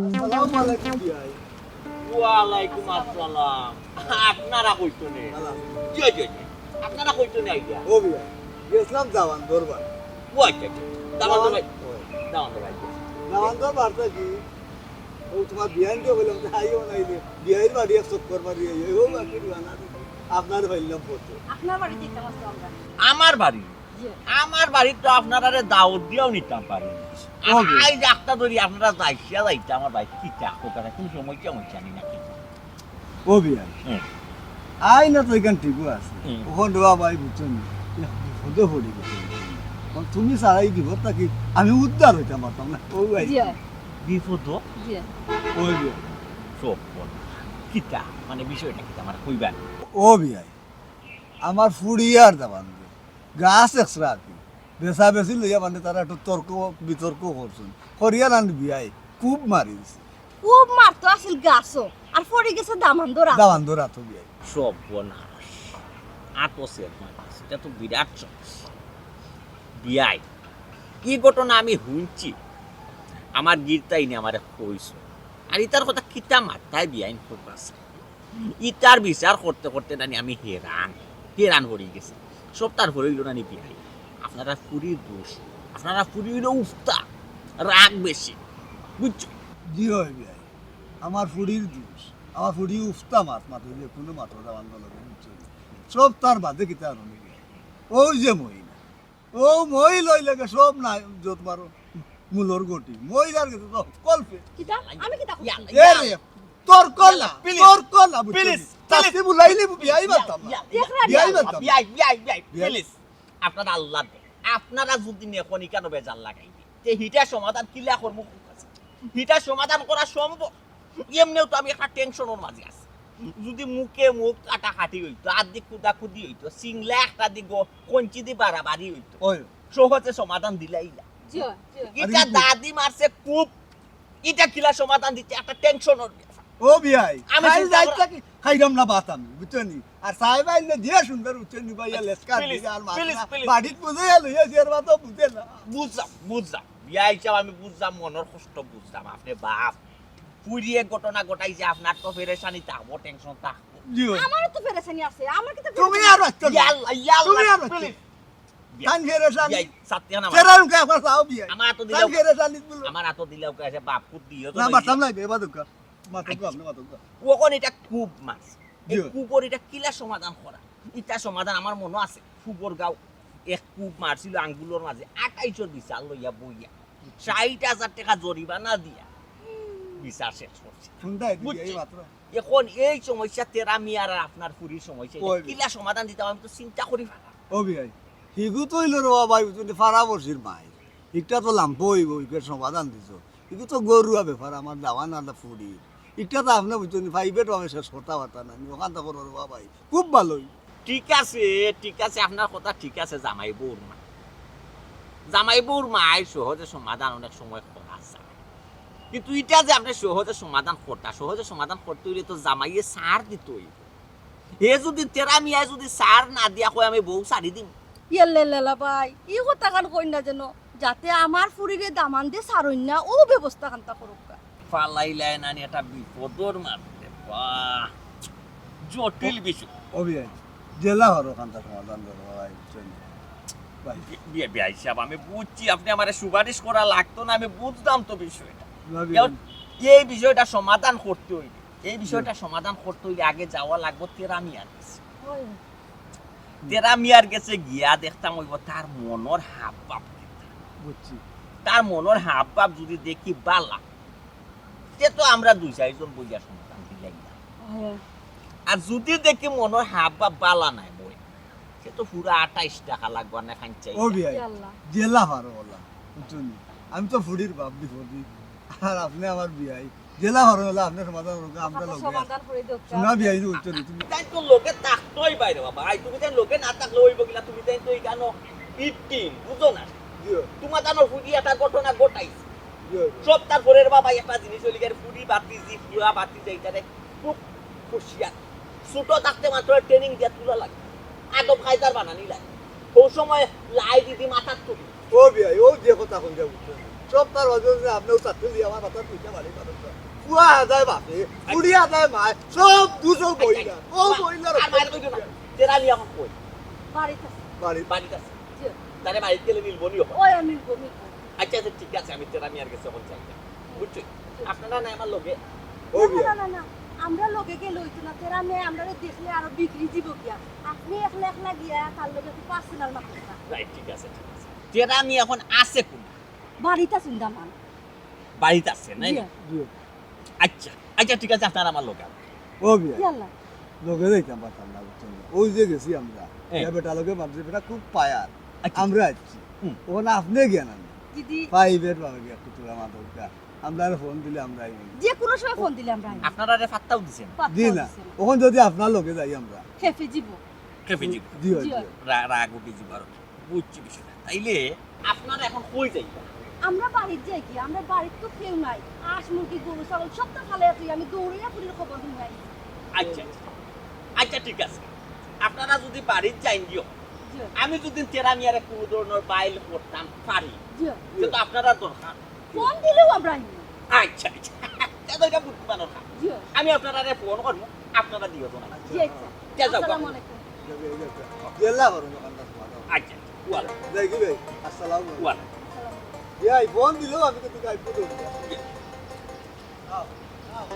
আসসালামু আলাইকুম বিয়াই। ওয়ালাইকুম আসসালাম। আপনারা কইতো নে? জি, জি, জি। আপনারা কইতো নে আইয়া? ও বিয়াই, গেছিলাম দামান দরবার। ও আচ্ছা, আচ্ছা। দামান দরবার। দামান দরবার। দামান দরবার থাকি ও তোমার বিয়াইনকে কইলাম যে আইও না, এই যে বিয়াইর বাড়ি এক চক্কর মারি আইও। ও বাকি দিবা না, আপনার পাইলাম পথে। আপনার বাড়ি যাইতাম আজকে আমরা। আমার বাড়ি? জি। আমার বাড়িত তো আপনারারে দাওয়াত দিয়াও নিতাম পারি না। ওকে। আইজ আখতা ধরি আপনারা যাইতা যাইতা আমার বাড়িত কিতা কথা, কোনো সমস্যা হইছে আমি নাকি? ও বিয়াই। হুম। আই না তো এখান ঠিকও আছে। হুম। ওখান রে বাবা, এই বুঝছো নি? এক বিপদে পড়ি গেছে। এখন তুমি ছাড়া এই বিপদ থাকি আমি উদ্ধার হইতাম পারতাম না। ও ভাই। জি। বিপদ? জি। ওই বিয়াই। চোখ বন্ধ। কিতা? মানে বিষয়টা কিতা? আমার কইবা? ও বিয়াই, আমার ফুড়ি আর দামান দে। গাছ একসরা আর কি। বেচা বেচি লইয়া মানে তারা একটু তর্ক বিতর্ক করছইন। করিয়া নান বিয়াই খুব মারিছে। খুব মারতো আছিল গাছও। আর পড়ি গেছে দামান দরা। দামান দরা তো বিয়াই। সর্বনাশ। আতো সের মারিছে। এটা তো বিরাট সমস্যা। বিয়াই, এই ঘটনা আমি হুনছি। আমার গিরতাইনে আমারে কইছে। আর ইতার কথা কিতা মাথায় বিয়াইন করবাছে। ইতার বিচার করতে করতে নানি আমি হেরান, হেরান হরি গেছি। সব তার হরি হইল নানি বিয়াই। আপনারা ফুড়ির দোষ, আপনারা ফুড়ি হইল উফতা, রাগ বেশি, বুঝছো? জি হয় বিয়াই, আমার ফুড়ির দোষ, আমার ফুড়ি উফতা মাত মাত হইলে কোনো মাত কথা বান্ধব লাগে, বুঝছো? সব তার বাদে কিতা আর হইল বিয়াই? ওই যে মহিলা, ও মই লই লাগে সব না, যত পারো মুলর গটি। মই যার গেছে তো কলপে। কিতা? আমি কিতা করছি? ইয়া, এ রে, তোর কলা, please, তোর কলা, বুঝলি? Please, please। তাকে বুলাইলে বিয়াই মারতাম না। ইয়া, ইয়া, বিয়াই মারতাম না। বিয়াই, বিয়াই, বিয়াই, বিয়াই। Please। আপনারা আল্লাহ দে। আপনারা যদি নেখন ইকানো বেজার লাগাই দে, তে হিটা সমাধান কিলা করমু? হিটা সমাধান করা সম্ভব? এমনেও তো আমি একটা টেনশনর মাঝে আছি। যদি মুখে মুখ কাটাকাটি হইতো, আর দি কুদাকুদি হইতো, সিংলা একটা দি গ-, কঞ্চি দি বাড়াবাড়ি হইতো, ওই। সহজে সমাধান দিলাইলা। জি, জি। ইটা আরে দাদি মারছে খুব, ইটা কিলা সমাধান দিতে একটা টেনশনর ব্যাপার। ও বিয়াই, আমি খাই চিন্তা যাই করা- থাকি, খাইরাম না ভাত আমি, বুঝছো নি? আর সাহেব আইলে দিয়ে সুন্দর, বুঝছো নি? ভাইয়া please, লেসকা please, দিয়ে আর মাছ please, না। Please। বাড়িত বুঝে গেল, ইয়ে যে আর মাথা বুঝে না। বুঝলাম, বুঝলাম। বিয়াই সাহেব, আমি বুঝলাম, মনর কষ্ট বুঝলাম। আপনি বাপ, ফুড়িয়ে ঘটনা ঘটাই যে আপনার তো পেরেশানি থাকবো, টেনশন থাকবো। জি। আমারও তো পেরেশানি আছে, আমার কিতা তুমি পেরেশানি? আর রাখছো না। ইয়াল্লা, ইয়াল্লা, তুমি আর রাখছো না। Please। বিয়াই। তান পেরেশানি। বিয়াই, সাথে না তেরা রুকে একবার চাও বিয়াই। আমার তো তান দিলেও, পেরেশানি বলো। আমার তো দিলেও কাছে বাপ খুদ দিও তো না, লই মাতাম দিও। না, এবার দুকা। মাতাম আচ্ছা। আপনি মাতাম না। ওখানে এটা খুব মাছ। এই জি। খুবর এটা কিলা সমাধান করা? এটা সমাধান আমার মনে আছে। খুবর গাঁও এক খুব মারছিল আঙ্গুলর মাঝে, আঠাইশর বিচার লইয়া বইয়া। ষাট হাজার টাকা জরিমানা দিয়া বিচার শেষ করছে। শুনতাই দিবি, বুঝছি। এই মাত্র। এখন এই সমস্যা তেরা মিয়ার আর আপনার ফুড়ির সমস্যা, এটা কই? কিলা সমাধান দিতাম আমি তো চিন্তা করি ফারা। ও বিয়াই, হিগু তো হইল রে বাবা, তুমি ফারা বসির মাই। একটা তো লাম্প হইব, ইকের সমাধান দিছ। হিগু তো গরুয়া ব্যাপার, আমার দাওয়ান আর ফুড়ি। একটা তো আপনি বুঝছেন, প্রাইভেট ভাবে শেষ করতে পারতা না। ওখান তো করো রে বাবা, খুব ভালোই। ঠিক আছে, ঠিক আছে, আপনার কথা ঠিক আছে, জামাই বউর মা। জামাই বউর মায় সহজে সমাধান অনেক সময় করা যায়। কিন্তু এটা যে আপনি সহজে সমাধান করতা, সহজে সমাধান করতে হইলে তো জামাইয়ে সার দিতে হইব। হে যদি তেরা মিয়ায় যদি সার না দিয়া কয় আমি বউ সারি দিম। ইয়ে লে লেলা ভাই, ই কথা কান কই না যেন, যাতে আমার ফুড়িরে দামান দে সারইন না, ও ব্যবস্থা কান্তা করুক গা। ফালাইলায় নানি এটা বিপদর মাঝে, বাহ, জটিল বিষয়। ও বিয়াই, জেলা হরো কান্তা সমাধান করো ভাই, বুঝছেন? ভাই। বি-, বিয়া-, বিয়াই সাহেব, আমি বুঝছি আপনি আমারে সুপারিশ করা লাগতো না, আমি বুঝলাম তো বিষয়টা। না, বিয়াই। এখন এই বিষয়টা সমাধান করতে হইলে, এই বিষয়টা সমাধান করতে হইলে আগে যাওয়া লাগবো তেরা মিয়ার কাছে। হয়। তেরা মিয়ার গেছে গিয়া দেখতাম অইব তার মনর হাব ভাব কিতা। বুঝছি। তার মনর হাব ভাব যদি দেখি বালা, তে তো আমরা দুই চাইরজন বইয়া সমাধান দিলাই না। হ্যাঁ। আর যদি দেখি মনর হাব ভাব বালা নাই বই, সে তো পুরা আঠাইশ টাকা লাগবো না খান চাই। ও বিয়াই, ইয়া আল্লাহ। জেলা পারো ওলা, বুঝছো নি? আমি তো ফুড়ির বাপ বিপদি, আর আপনি আমার বিয়াই। জেলা হরণ হলে আপনি সমাধান করুন, আমরা কথা লোকে সমাধান করে দিও। শোনা বিয়াই, উত্তর দিই তুমি। তাই তো লোকে থাকতোই বাইরে বাবা, আই তুমি তাই লোকে না থাকলে ওই বগিলা তুমি তাই তো এই গানো ইটিম, বুঝো না? জি। তোমার জানো ফুডি একটা ঘটনা ঘটাইছে। জি। সব তার পরের বাবা একটা জিনিস হলি গেলে ফুডি বাতি জি, ফুয়া বাতি যাই, তারে খুব হুঁশিয়ার। ছোট থাকতে মাত্র ট্রেনিং দিয়া তুলা লাগে। আদব কায়দার বানানি লাগে। ও সময় লাই দিদি মাথার তুলি। ও বিয়াই, ও যে কথা কইরা বুঝছেন। সব তার অজর যে আপনি ও চাকরি দিয়ে আমার মাথার তুলিটা বাড়ি পাবেন না। পুয়া যায় বাপে, পুড়িয়া যায় মায়, সব দুষও বইলা। ও বইলা আর মায়ের কইবে না। তেরা নিয়ে এখন কই? বাড়িত আছে। বাড়ি। বাড়িত আছে। জি। তারে বাড়িত গেলে মিলবো নি ওখানে? ওই আর মিলবো, মিলবো। আচ্ছা, আচ্ছা, ঠিক আছে, আমি তেরা মিয়ার গেছে এখন যাই। বুঝছো? আপনারা নাই আমার লগে? ও না, বিয়া। না, না, না, আমরা লগে গেলে হইতো না, তেরা মিয়া আমরারে দেখলে আরো বিগড়ি দিব গিয়া। আপনি একলা একলা গিয়া তার লগে একটু পার্সোনাল মাতিস না। রাইট, ঠিক আছে, ঠিক আছে। তেরা মিয়া এখন আছে কোন? বাড়িত আছেন দামান। বাড়িত আছে, নাই? জি। জি। আচ্ছা, আচ্ছা, ঠিক আছে, আপনারা আমার লগে আন। ও বিয়া। ইয়াল্লা। লগে যাইতাম পারতাম না, বুঝছেন না? ওই যে গেছি আমরা, হ্যাঁ। ইয়া বেটা লগে মানছি, বেটা খুব পায়ার। আচ্ছা। আমরা আছি। হুম। ওখানে আপনি গিয়া না। দিদি। প্রাইভেট ভাবে গিয়া একটু তোরা মাদকটা। আমরা আর ফোন দিলে আমরা আইব। যে কোনো সময় ফোন দিলে আমরা আইব। আপনারা আরে ফাত্তাও দিছেন? ফাত্তাও জি না। দিছেন। ওখানে যদি আপনার লগে যাই আমরা। খেপে জীব। খেপে জীব। জি, জি। জি। রা-, রাগ উঠে জীব আর কি। বুঝছি বিষয়টা। তাইলে আপনারা এখন কই যাইবা? আমরা বাড়িত যাই কি? আমরা বাড়িত তো কেউ নাই। হাঁস, মুরগি, গরু, ছাগল সব তো ফালাই আছি। আমি দৌড়িয়া ফুরির খবর নিয়ে আইছি। আচ্ছা, আচ্ছা। আচ্ছা, ঠিক আছে। আপনারা যদি বাড়িত যাইন দিও, জি। আমি যদি তেরা মিয়ারে কোনো ধরনের বাইল করতাম পারি, জি। তো আপনারা দরকার। ফোন দিলেও আমরা আইব। আচ্ছা, আচ্ছা। তা তো এটা বুদ্ধিমানের কাম। জি। আমি আপনারারে ফোন করবো, আপনারা দিও তো না। জি, আচ্ছা। যা যাও, আসসালামু যাও। আলাইকুম। গেলা করো দোকানটা তোমার। আচ্ছা, আচ্ছা। ওয়ালাইকুম। যাই কি ভাই? আসসালামু আলাইকুম। ওয়ালাইকুম। আসসালামু আলাইকুম। ভাই, ফোন দিলেও আমি তো গাইব করে দেব। জি। আও, আও।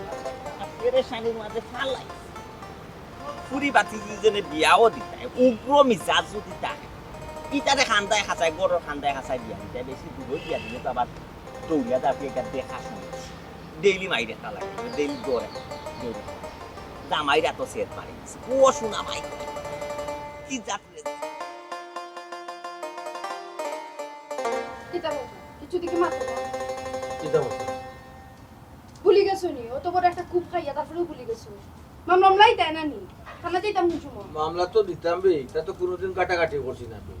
আর পেরেশানির মাঝে ফালাই। ফুরি বাতি যদি জেনে বিয়াও দিতায়, উগ্র মিজাজ যদি থাকে, ইটারে খান্দায় খাঁচায়, গরুর খান্দায় খাঁচায় বিয়া দিতায়, বেশি দূরে বিয়া দিলে তো আবার দৌড়িয়া যাবে, এটা দেখা সমস্যা। ডেইলি মাইর একটা লাগে, ডেইলি দৌড়ে, দৌড়ে। জামাইরা তো সেট মারি দিছে। ও শোনা মাই, কি জাত রে? কিতা বলছো? কিছু দিকে মাথা দাও। কিতা বলছো? ভুলি গেছো নি? অত বড় একটা কূপ খাইয়া তারপরেও ভুলি গেছো। মামলা মামলাই দেয় না নি? থানা যাইতাম কোন সময়? মামলা তো দিতাম বে, তা তো কোনোদিন কাটাকাটি করছি না বে।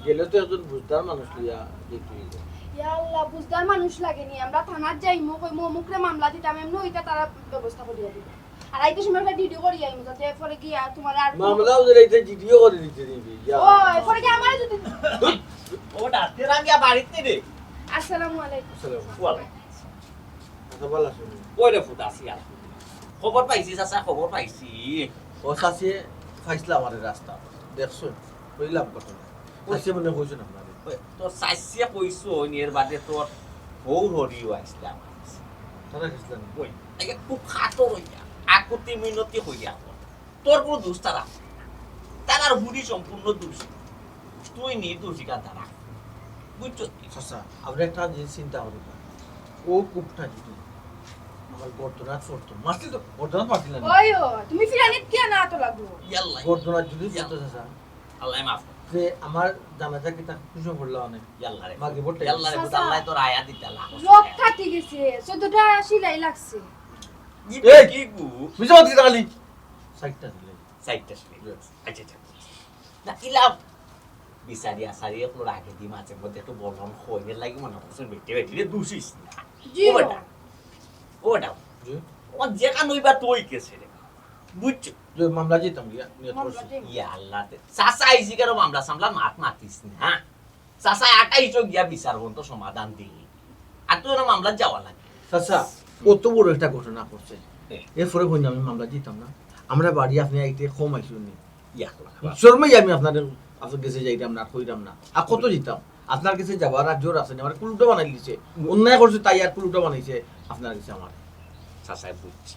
গেলে তো একজন বুঝদার মানুষ লইয়া দেখতে হইবে। ইয়া আল্লাহ, বুঝদার মানুষ লাগে নি? আমরা থানাত যাইমু, কইমু অমুকরে মামলা দিতাম, এমনি ওইটা তারা ব্যবস্থা করিয়া দিবে। আর আইতে সময় একটা ডিডি করি আইমু, যাতে পরে গিয়া তোমার আর কোনো মামলাও দিলে এটা ডিডিও করে দিতে দিবি। ইয়া। ওই, পরে গিয়া আমারে যদি ধুর। ও ডাক্তার, আমি আর বাড়িতে রে। আসসালামু আলাইকুম। আসসালামু আলাইকুম। আচ্ছা, ভালা আছো? ওই রে ফুত, আছি আর। খবর পাইছি চাচা, খবর পাইছি। ও চাচিয়ে পাইছিলাম আমারে রাস্তা, দেখছো? কইলাম ঘটনা। ওই চাচিয়ে মনে কইছো না আপনারে? ওই, তো চাচিয়ে কইছো, এর বাদে তোর বউ হরিও আইছিলাম। তারা গেছিলাম। ওই, এই খুব খাটো হইয়া, আকুতি মিনতি হইয়া। তোর কোনো দোষ তারা। তারার বুড়ি সম্পূর্ণ দোষ। তুই নির্দোষী কার তারা। বুঝছো তুই? চাচা, আমরা একটা জিনিস চিন্তা করি না। ও কূপটা যদি আমার গর্দনাত পড়তো, মারতে তো গর্দনাত মারতে না। ওই ও, তুমি ফিরানিত কিয়া না তো লাগবো? ইয়াল্লা। গর্দনাত যদি ইয়াল্লা। পড়তো, চাচা, আল্লাহ মাফ করে। যে আমার জানাজা কিতা খুশি পড়লা অনেক। ইয়াল্লা রে। মাগি বটে। ইয়াল্লা রে, চাচা। আল্লাহ তোর আয়া দিতা আল্লাহ। রক্ত ফাটি গেছে, চোদ্দটা সিলাই লাগছে। এই! কি গু? মিছা মাতি খালি। সাইডটা সিলাই। সাইডটা সিলাই। Yes। আচ্ছা, আচ্ছা। না, ইলা বিচারি আচারি অকলর আগেদি মাঝে মধ্যে একটু বলন কইনের লাগি মনে করছেন, বেটি বেটি রে দুষিস না। জি। ও বেটা, ও বেটা, জি। ও যেখান হইবা তুই কেসে রে, বুঝছো? যে মামলা জিতাম গিয়া, নিয়ত মামলা করছি। জিতাম। ইয়া আল্লাহ রে। চাচা আইছি কেন মামলা সামলা মাত মাতিস না, হ্যাঁ? চাচা আটাইশো গিয়া বিচার পর্যন্ত সমাধান দিই। আর তো ওরা মামলা যাওয়া লাগে। চাচা, কত বড় একটা ঘটনা করছে। হ্যাঁ। এরপরে কইন আমি মামলা দিতাম না। আমরা বাড়ি আপনি আইতে কম আইসুন নি। ইয়া, বাহ। শরমে আমি আপনাদের, আপনার গেছে যাইতাম না, কইতাম না। আর কত দিতাম? আপনার গেছে যাওয়ার আর জোর আছে না। আমার কুলুটা বানাই দিছে। অন্যায় করছে তাই আর কুলুটা বানাইছে আপনার গেছে আমার। চাচাই বুঝছি।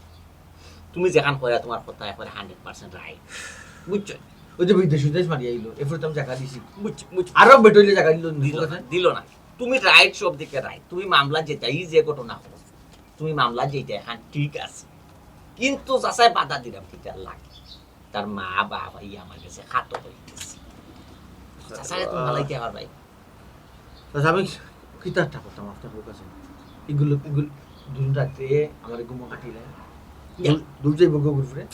তুমি যেখান কইরা তোমার কথা একবারে hundred percent right। বুঝছো? ওই যে বিদেশ বিদেশ মারি আইলো, এরপরে তো আমি জায়গা দিছি। বুঝছি, বুঝছি। আরো বেটইলে জায়গা দিল নি, দিল না, বুঝছেন? দিল না। তুমি right সব দিকে right। তুমি মামলা যেটাই যে ঘটনা করো, তুমি মামলা যেটা এখন ঠিক আছে। কিন্তু চাচাই বাধা দিলাম কিতার লাগি? তার মা বাবা ইয়া আমার গেছে খাতো হয়ে গেছে। চাচারে তুমি মামলা দিতে পারবাই? আচ্ছা, আমি কিতা একটা করতাম আপনার কাছে। এগুলো, এগুলো দুদিন রাত্রে আমার ঘুমো কাটিলে। ইয়া। দূর, দূর যাইব গো ঘুরে ফিরে।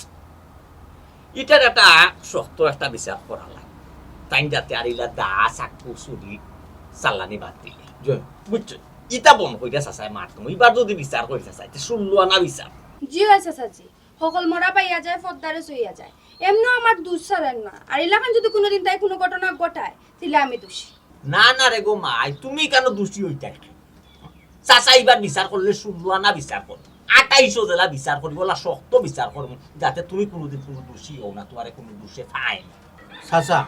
ইটার একটা শক্ত একটা বিচার করা লাগে। তাই যাতে আর ইলা দা, চাকু, ছুরি, চালানি বাদ দিলে। জি। বুঝছো? ইটা বন্ধ কইরা চাচাই মারতাম। এবার যদি বিচার করি চাচাই, তে ষোলো আনা বিচার। জি অয় চাচাজি। হকল মরা পাইয়া যায়, পদ্মারে চইয়া যায়। এমনেও আমার দুষ ছাড়ের না, আর ইলাখান যদি কুনুদিন তাই কুনু ঘটনা ঘটায়, তাইলে আমি দোষী। না না রে গো মাই, তুমি কেনে দোষী অইতায়? চাচা ইবার বিচার করলে ষোলো আনা বিচার করমু, আটাইশো জেলা বিচার করি, অলা শক্ত বিচার করমু, যাতে তুমি কুনুদিন কুনু দোষী অও না, তুমারে কুনু দোষে পায় না। চাচা,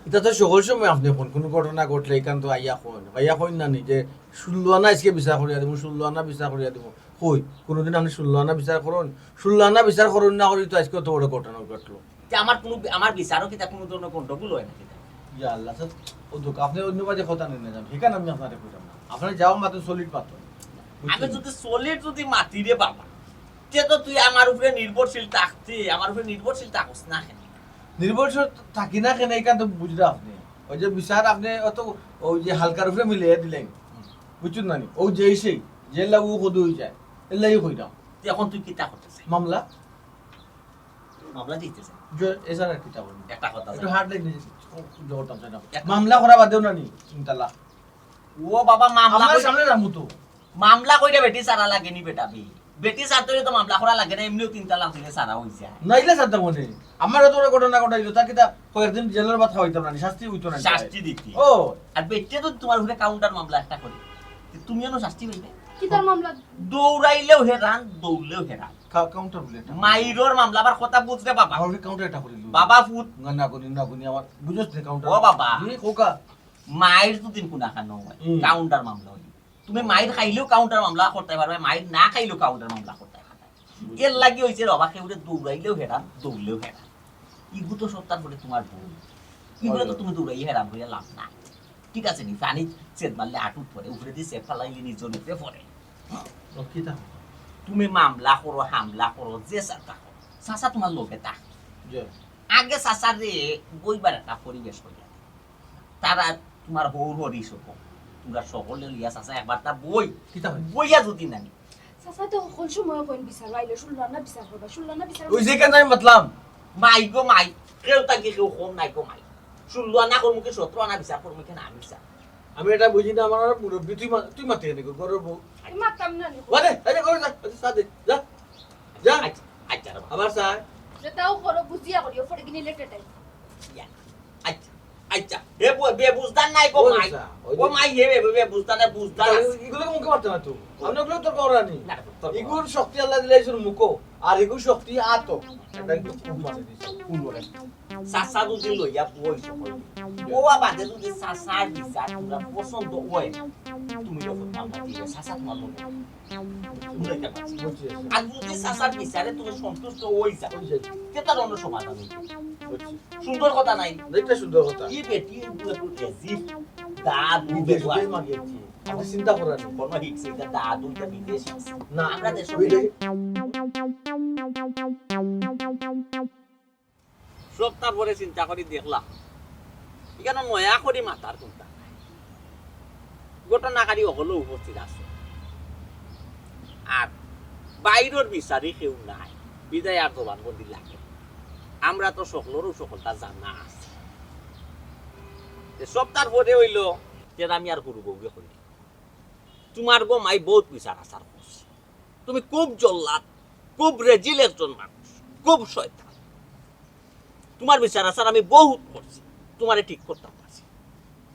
ইতা তো সকল সময় আপনে কইন, কুনু ঘটনা ঘটলে ইখান তো আইয়া কইন, আইয়া কইন না নি যে ষোলো আনা আইজকে বিচার করিয়া দিমু, ষোলো আনা বিচার করিয়া দিমু। কই, কুনুদিন আপনে ষোলো আনা বিচার করইন? ষোলো আনা বিচার করইন না করি তো আইজকে অত বড় ঘটনা ঘটলো। তে আমার কুনু, আমার বিচারও কিতা কুনু ধরনের গন্ডগোল অয় না কিতা? ইয়া আল্লাহ, স্যার, ও দুঃখ, আপনে অন্য বাজে কথা নিয়া যান, ইখান আমি আপনারে কইরাম না। আপনে যাও মাত্র সলিড মাত্র। আমি যদি সলিড যদি মাতি রে বাবা, তে তো তুই আমার উপরে নির্ভরশীল থাকতে, আমার উপরে নির্ভরশীল থাকস না কেনে? নির্ভরশীল থাকি না কেনে, ইখান তো বুঝরা আপনে। ওই যে বিচার আপনে অত, ওই যে হালকার উপরে মিলিয়ে দিলেন, বুঝছইন না নি? ও যেই সেই, যে লাগু কদু অই যায়, এর লাগি কইরাম। তে এখন তুই কিতা করতে চাস? মামলা? মামলা দিতে চাস? যে এছাড়া আর কিতা করবো? একটা কথা একটু জানো? হার্ড লাইন জোর করতাম চাই না। এক- মামলা করা বাদেও না নি, তিন তালাক। ও বাবা, মামলা আপনার কই-, সামনে রামু তো। মামলা কইরা বেটি সারা লাগে নি বেটা বি। বেটি সারতে তো মামলা করা লাগে না, এমনেও তিন তালাক দিলে সারা অই যায়। নাইলে সারতাম মনে। আমার তো ওরা ঘটনা ঘটাইলো, তা কিতা কয়েকদিন জেলের ভাত খাওয়াইতাম না নি, শাস্তি অইতো না নি। শাস্তি দিতি। ও। আর বেটিয়ে তো তুমার উপরে কাউন্টার মামলা একটা করে। তে তুমিও না শাস্তি পাইবে। কিতার মামলা? দৌড়াইলেও হেরান, দৌড়লেও হেরান। কা-, কাউন্টার বলে এটা। মাইরর মামলা আবার কথা বুঝরে বাবা। আমার উপরে কাউন্টার এটা করে দিল। বাবা ফুত। না, না গুনি, না গুনি, আমার বুঝছ না কাউন্টার। ও বাবা। জি, খোকা। মাইর দুদিন কুনা খানো হয়, হুম। কাউন্টার মামলা অইল। তুমি মাইর খাইলেও কাউন্টার মামলা করতে পারবে, মাইর না খাইলেও কাউন্টার মামলা করতে পারবে। এর লাগি অইছে রে বাবা, কেউরে দৌড়াইলেও হেরান, দৌড়লেও হেরান। ইগু তো সপ্তাহ পরে তুমার বউ। ইগুরে তো তুমি দৌড়াই হেরান করিয়া লাভ নাই। ঠিক আছে নি? পানি সেদ মারলে আটুত পড়ে, উপরে দিয়ে সেদ ফালাইলে নিজর উপরে পড়ে। ও, কিতা? তুমি মামলা করো, হামলা করো, যে চাও তা করো। চাচা তুমার লগে থাক। জি। আগে চাচারে বইবার একটা পরিবেশ করিয়া দেও। তারা তুমার হউর হরিস হউক, তুমরা সকলে লইয়া চাচা একবার তা বই, কিতা হয়? বইয়া যদি নানি। চাচা তো হকল সময় কইন বিচার আইলে ষোলো আনা বিচার করবা, ষোলো আনা বিচার ওই যে কেন আমি মাতলাম? মাই গো মাই, কেউ তাকি কেউ কম নাই গো মাই। ষোলো আনা করমু কি সতেরো আনা বিচার করমু কেনে আমি বিচার? আমি এটা বুঝি না, আমার আর মুরব্বি, তুই মা-, তুই মাতি কেনে গো, ঘরের বউ। আমি মাততাম না নি। বাদে, এই যে ঘরে যা, এই যে চা দে, যা। যা। আচ্ছা, আচ্ছা রে বাবা। আবার চা। যেটাও করো বুঝিয়া করিও, পরে কিনে লেটে টাইম। ইয়া। আচ্ছা, আচ্ছা। এ বে-, বে বুঝদার নাই গো ওই মাই। চা, ওই গো যে- মাই হে বে, বে বুঝদার নাই, বুঝদার আছে। এগুলো মুখে মারতে না তো। আমরা ওগুলো তোর করা নি। না, তোর করা। এগুর শক্তি আল্লাহ দিলে এসব মুখো। আর এগুর শক্তি আতো। এটা একটু খুব মারে দিছে। খুব মারে। চাচা যদি লইয়া বই সকল। ও বাবা, দে যদি চাচার বিচার তুমরা পছন্দ অয়, তুমি যখন মামলা দিবে, চাচা তুমার লগে। বুঝাইতে পারছি। বুঝছি। আর যদি চাচার বিচারে তুমি সন্তুষ্ট অই যাও, ওই যে, তে তার অন্য সমাধান অইবে। বুঝছি। সুন্দর কথা নাই? দেখতে সুন্দর কথা। ই বেটি একটু, একটু এজিব, দাদু বিদেশ, বেগুয়া। বিদেশ মাগিয়ে দিচ্ছি। আমি চিন্তা করার নেই। কোনো হিক চিন্তা দাদু ইটা বিদেশ আছে। না, আমরা দেশে ওই যে, সপ্তাহ পরে চিন্তা করি দেখলাম, ইখানো নয়া করি মাতার কুন্তা নাই। ঘটনাকারী অকলও উপস্থিত আছে। আর বাইরর বিচারি কেউ নাই, বিদায় আর জবানবন্দি লাগে। আমরা তো সকলরও সকলটা জানা আছে। তে সপ্তাহ পরে অইলো, তে আমি আর হুরু বউরে কই। তুমার গো মাই বউত বিচার আচার করছে। তুমি খুব জল্লাদ, খুব রেজিল একজন মানুষ, খুব শয়তান। তুমার বিচার আচার আমি বউত করছি, তুমারে ঠিক করতাম পারছি।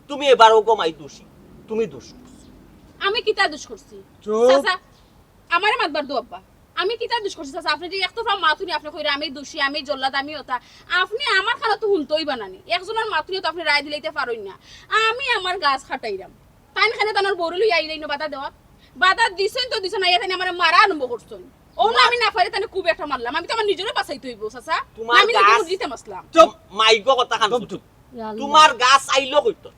তুমি এবারও গো মাই দোষী, তুমি দোষ করছো। আমি কিতা দোষ করছি? চুপ। চাচা, আমারে মাতবার দো আব্বা। আমি কিতা দোষ করছি চাচা? আপনে যে একতরফা মাতুনি, আপনে কইরা আমি দোষী, আমি জল্লাদ, আমি অতা। আপনে আমার কানো তো হুনতে অইবা না নি। একজনর মাতুনি তো আপনে রায় দিলাইতা পারইন না। আমি আমার গাছ কাটাইরাম। তাইন কেনে তানর বউরে লইয়া আইলাইন বাধা দেওয়াত? বাধা দিছইন তো দিছইন, আইয়া তাইন আমারে মারা আরম্ভ করছইন। অউ না, আমি না পারি তাইন খুব একটা মারলাম। আমি তো আমার নিজরে বাঁচাইতে অইবো চাচা। তুমার আমি নিজে গাছ মুখ দিতে মাসলাম। চুপ। মাইগো কথা কান চুপ, শুন। চুপ। তুমার গাছ আইলো কইতো।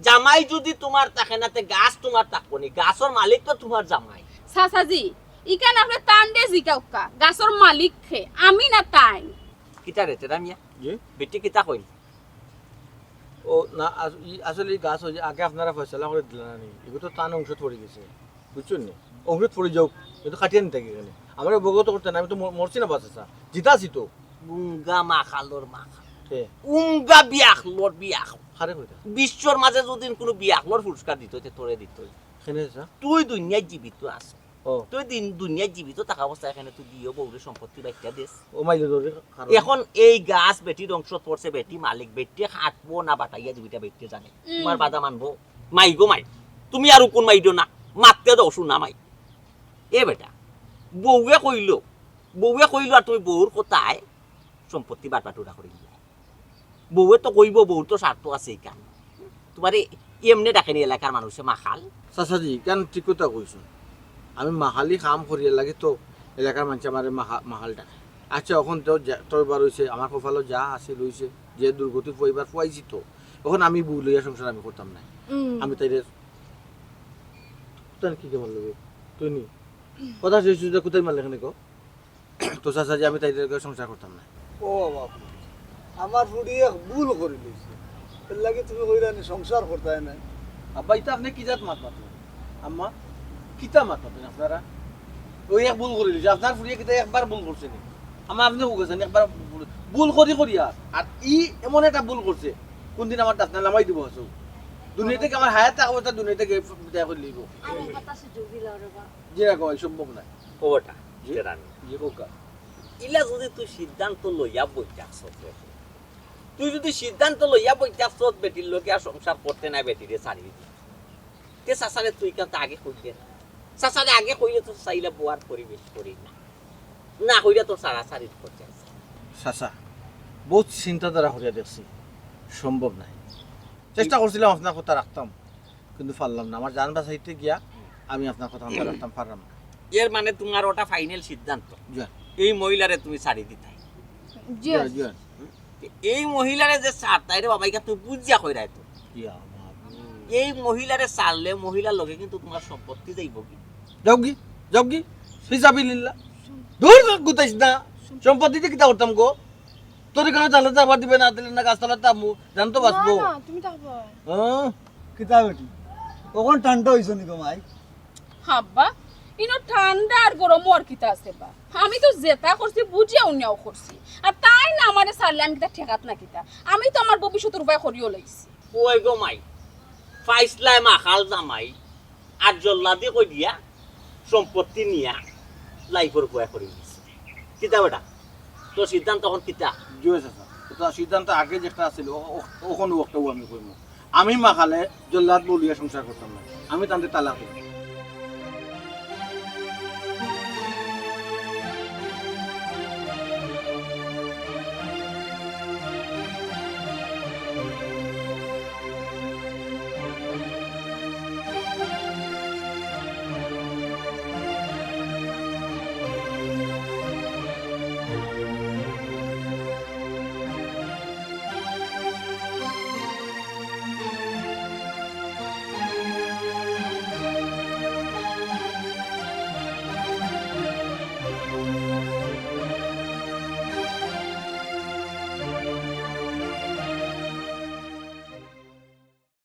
জামাই যদি তুমার থাকে না, তে গাছ তুমার থাকবো নি। গাছর মালিক তো তুমার জামাই। চাচাজি, ইখান আপনে তানরে জিকাউক্কা, গাছর মালিক কে, আমি না তাইন। কিতা রে তেরা মিয়া? জি? বেটি কিতা কইল? ও না, আস-, ই আসলে ই গাছ অউ যে আগে আপনারা ফয়সালা করি দিলা না নি? এগু তো তান অংশত পড়ি গেছে, বুঝছইন নি? অংশত পড়ি যাউক, কিন্তু কাটিয়া নিতা কিতা কেনে? আমারে অবগত করতা না, আমি তো ম-, মরছি না বাঁচছি, জিতা আছি তো। উঙ্গা মাখালর মাখাল। কে? উঙ্গা বিয়াখলর বিয়াখল। কারে কইতা? বিশ্বর মাঝে যদি কুনু বিয়াখলর পুরস্কার দিতো, তে তোরে দিতো। কেনে চাচা? তুই দুনিয়াত জীবিত আছস। ও। তুই দিন দুনিয়াত জীবিত থাকা অবস্থায় এখানে তুই দিও বউরে সম্পত্তি বাইট্টা দেস। ও মাইলো ধরে কারণ এখন এই গাছ বেটির অংশত পড়ছে, বেটি মালিক, বেটিয়ে কাটবো না বাটাইয়া দিবো, ইটা বেটিয়ে জানে। হুম। তুমার বাধা মানবো? মাই গো মাই, তুমি আর উকুন মাইরো না, মাততে দেও, হুনা মাই। এ বেটা, বউয়ে কইলো, বউয়ে কইলো আর তুমি বউর কথায় সম্পত্তি বাটবাটুরা করি দিলায়। বউয়ে তো কইবো, বউর তো স্বার্থ আছে ইখান। তুমারে এমনে ডাকেনি এলাকার মানুষে মাখাল। চাচাজি, ইখান ঠিক কথা কইছইন। আমি মাখালি কাম করিয়ার লাগি তো এলাকার মানষে আমারে মাখা-, মাখাল ডাকে। আচ্ছা, অখন তো যা, তো এবার অইছে, আমার কপালো যা আছিল অইছে, যে দুর্গতি ফুয়াইবার ফুয়াইছি তো। অখন আমি বউ লইয়া সংসার আমি করতাম না। হুম। আমি তাইরে, তুই কি কেমন লাগে? তুই নি? কথা শেষ অইছে, কোথায় মারলে এখানে গো? তো চাচাজি, আমি তাইর লগে সংসার করতাম না। ও বাবা, আমার ফুড়ি এক ভুল করি লইছে, এর লাগি তুমি কইরানি সংসার করতায় না। আব্বা, ইতা আপনে কি জাত মাত মাতইন? আম্মা, কিতা মাত মাতইন আপনারা? ওই এক ভুল করি লইছে, আপনার ফুড়িয়ে কিতা একবার ভুল করছে নি? আম্মা, আপনে কইছেন একবার ভুল, ভুল করি করি আর, আর ই এমন একটা ভুল করছে, কোনদিন আমার দাঁত না লামাই দিব আছে। দুনিয়া থেকে আমার হায়াত থাকবো, তা দুনিয়া থেকে বিদায় করে লইব। আমার কথা সুযোগ দিল রে বা। জি না, কই সম্ভব না। ও বেটা, জি? কেরানি। জি, কউক্কা। ইলা যদি তুই সিদ্ধান্ত লইয়া বই থাকছস রে, তুই যদি সিদ্ধান্ত লইয়া বই থাকছস বেটির লগে আর সংসার করতে না, বেটিরে ছাড়ি দিবি, তে চাচারে তুই কেন তা আগে কইলে না? চাচারে আগে কইলে তো চাইলে বউর পরিবেশ করি না, না কইলে তো সারাসারি করতে আছে। চাচা, বহুত চিন্তাধারা করিয়া দেখছি, সম্ভব নাই। চেষ্টা করছিলাম আপনার কথা রাখতাম, কিন্তু পারলাম না। আমার জান বাঁচাইতে গিয়া আমি আপনার কথা মানতে রাখতাম পারলাম না। এর মানে তোমার ওটা ফাইনাল সিদ্ধান্ত, জি। এই মহিলারে তুমি ছাড়ি দিতায়? জি। জি, জি। এই মহিলারে যে ছাড়তায় রে বাবা, ইটা তুমি বুঝিয়া কইরায় তো। ইয়া মাবুদ। এই মহিলারে ছাড়লে মহিলার লগে কিন্তু তোমার সম্পত্তি যাইবো কি? যাও কি? যাও কি? ফিসাবিলিল্লাহ। দূর গুতাইস না। সম্পত্তিতে কিতা করতাম গো? তোর এখানে জানাতে আবার দিবে না, দিলে না গাছতলাতে আমু, জান তো বাঁচবো। না, না, তুমি থাকবা। হ্যাঁ? কিতা বেটি? অখন ঠান্ডা অইছো নি গো মাই? আব্বা, ইনো ঠান্ডা আর গরম আর কিতা আছে বা? আমি তো যেটা করছি বুঝিয়া উনিয়াও করছি। আর তাই না আমারে ছাড়লে আমি কিতা ঠেকাত না কিতা? আমি তো আমার ভবিষ্যতর উপায় করিও লাইছি। ওই গো মাই, ফাইসলায় মাখাল জামাই, আর জল্লাদি কই দিয়া সম্পত্তি নিয়া লাইফর উপায় করি দিছে। কিতা বেটা, তোর সিদ্ধান্ত অখন কিতা? জি চাচা, তো সিদ্ধান্ত আগে যেটা আছিল, ও-, ও-, অখন ওটাও আমি কইমু। আমি মাখালে জল্লাদ বলিয়া সংসার করতাম না, আমি তানরে তালাক দিমু।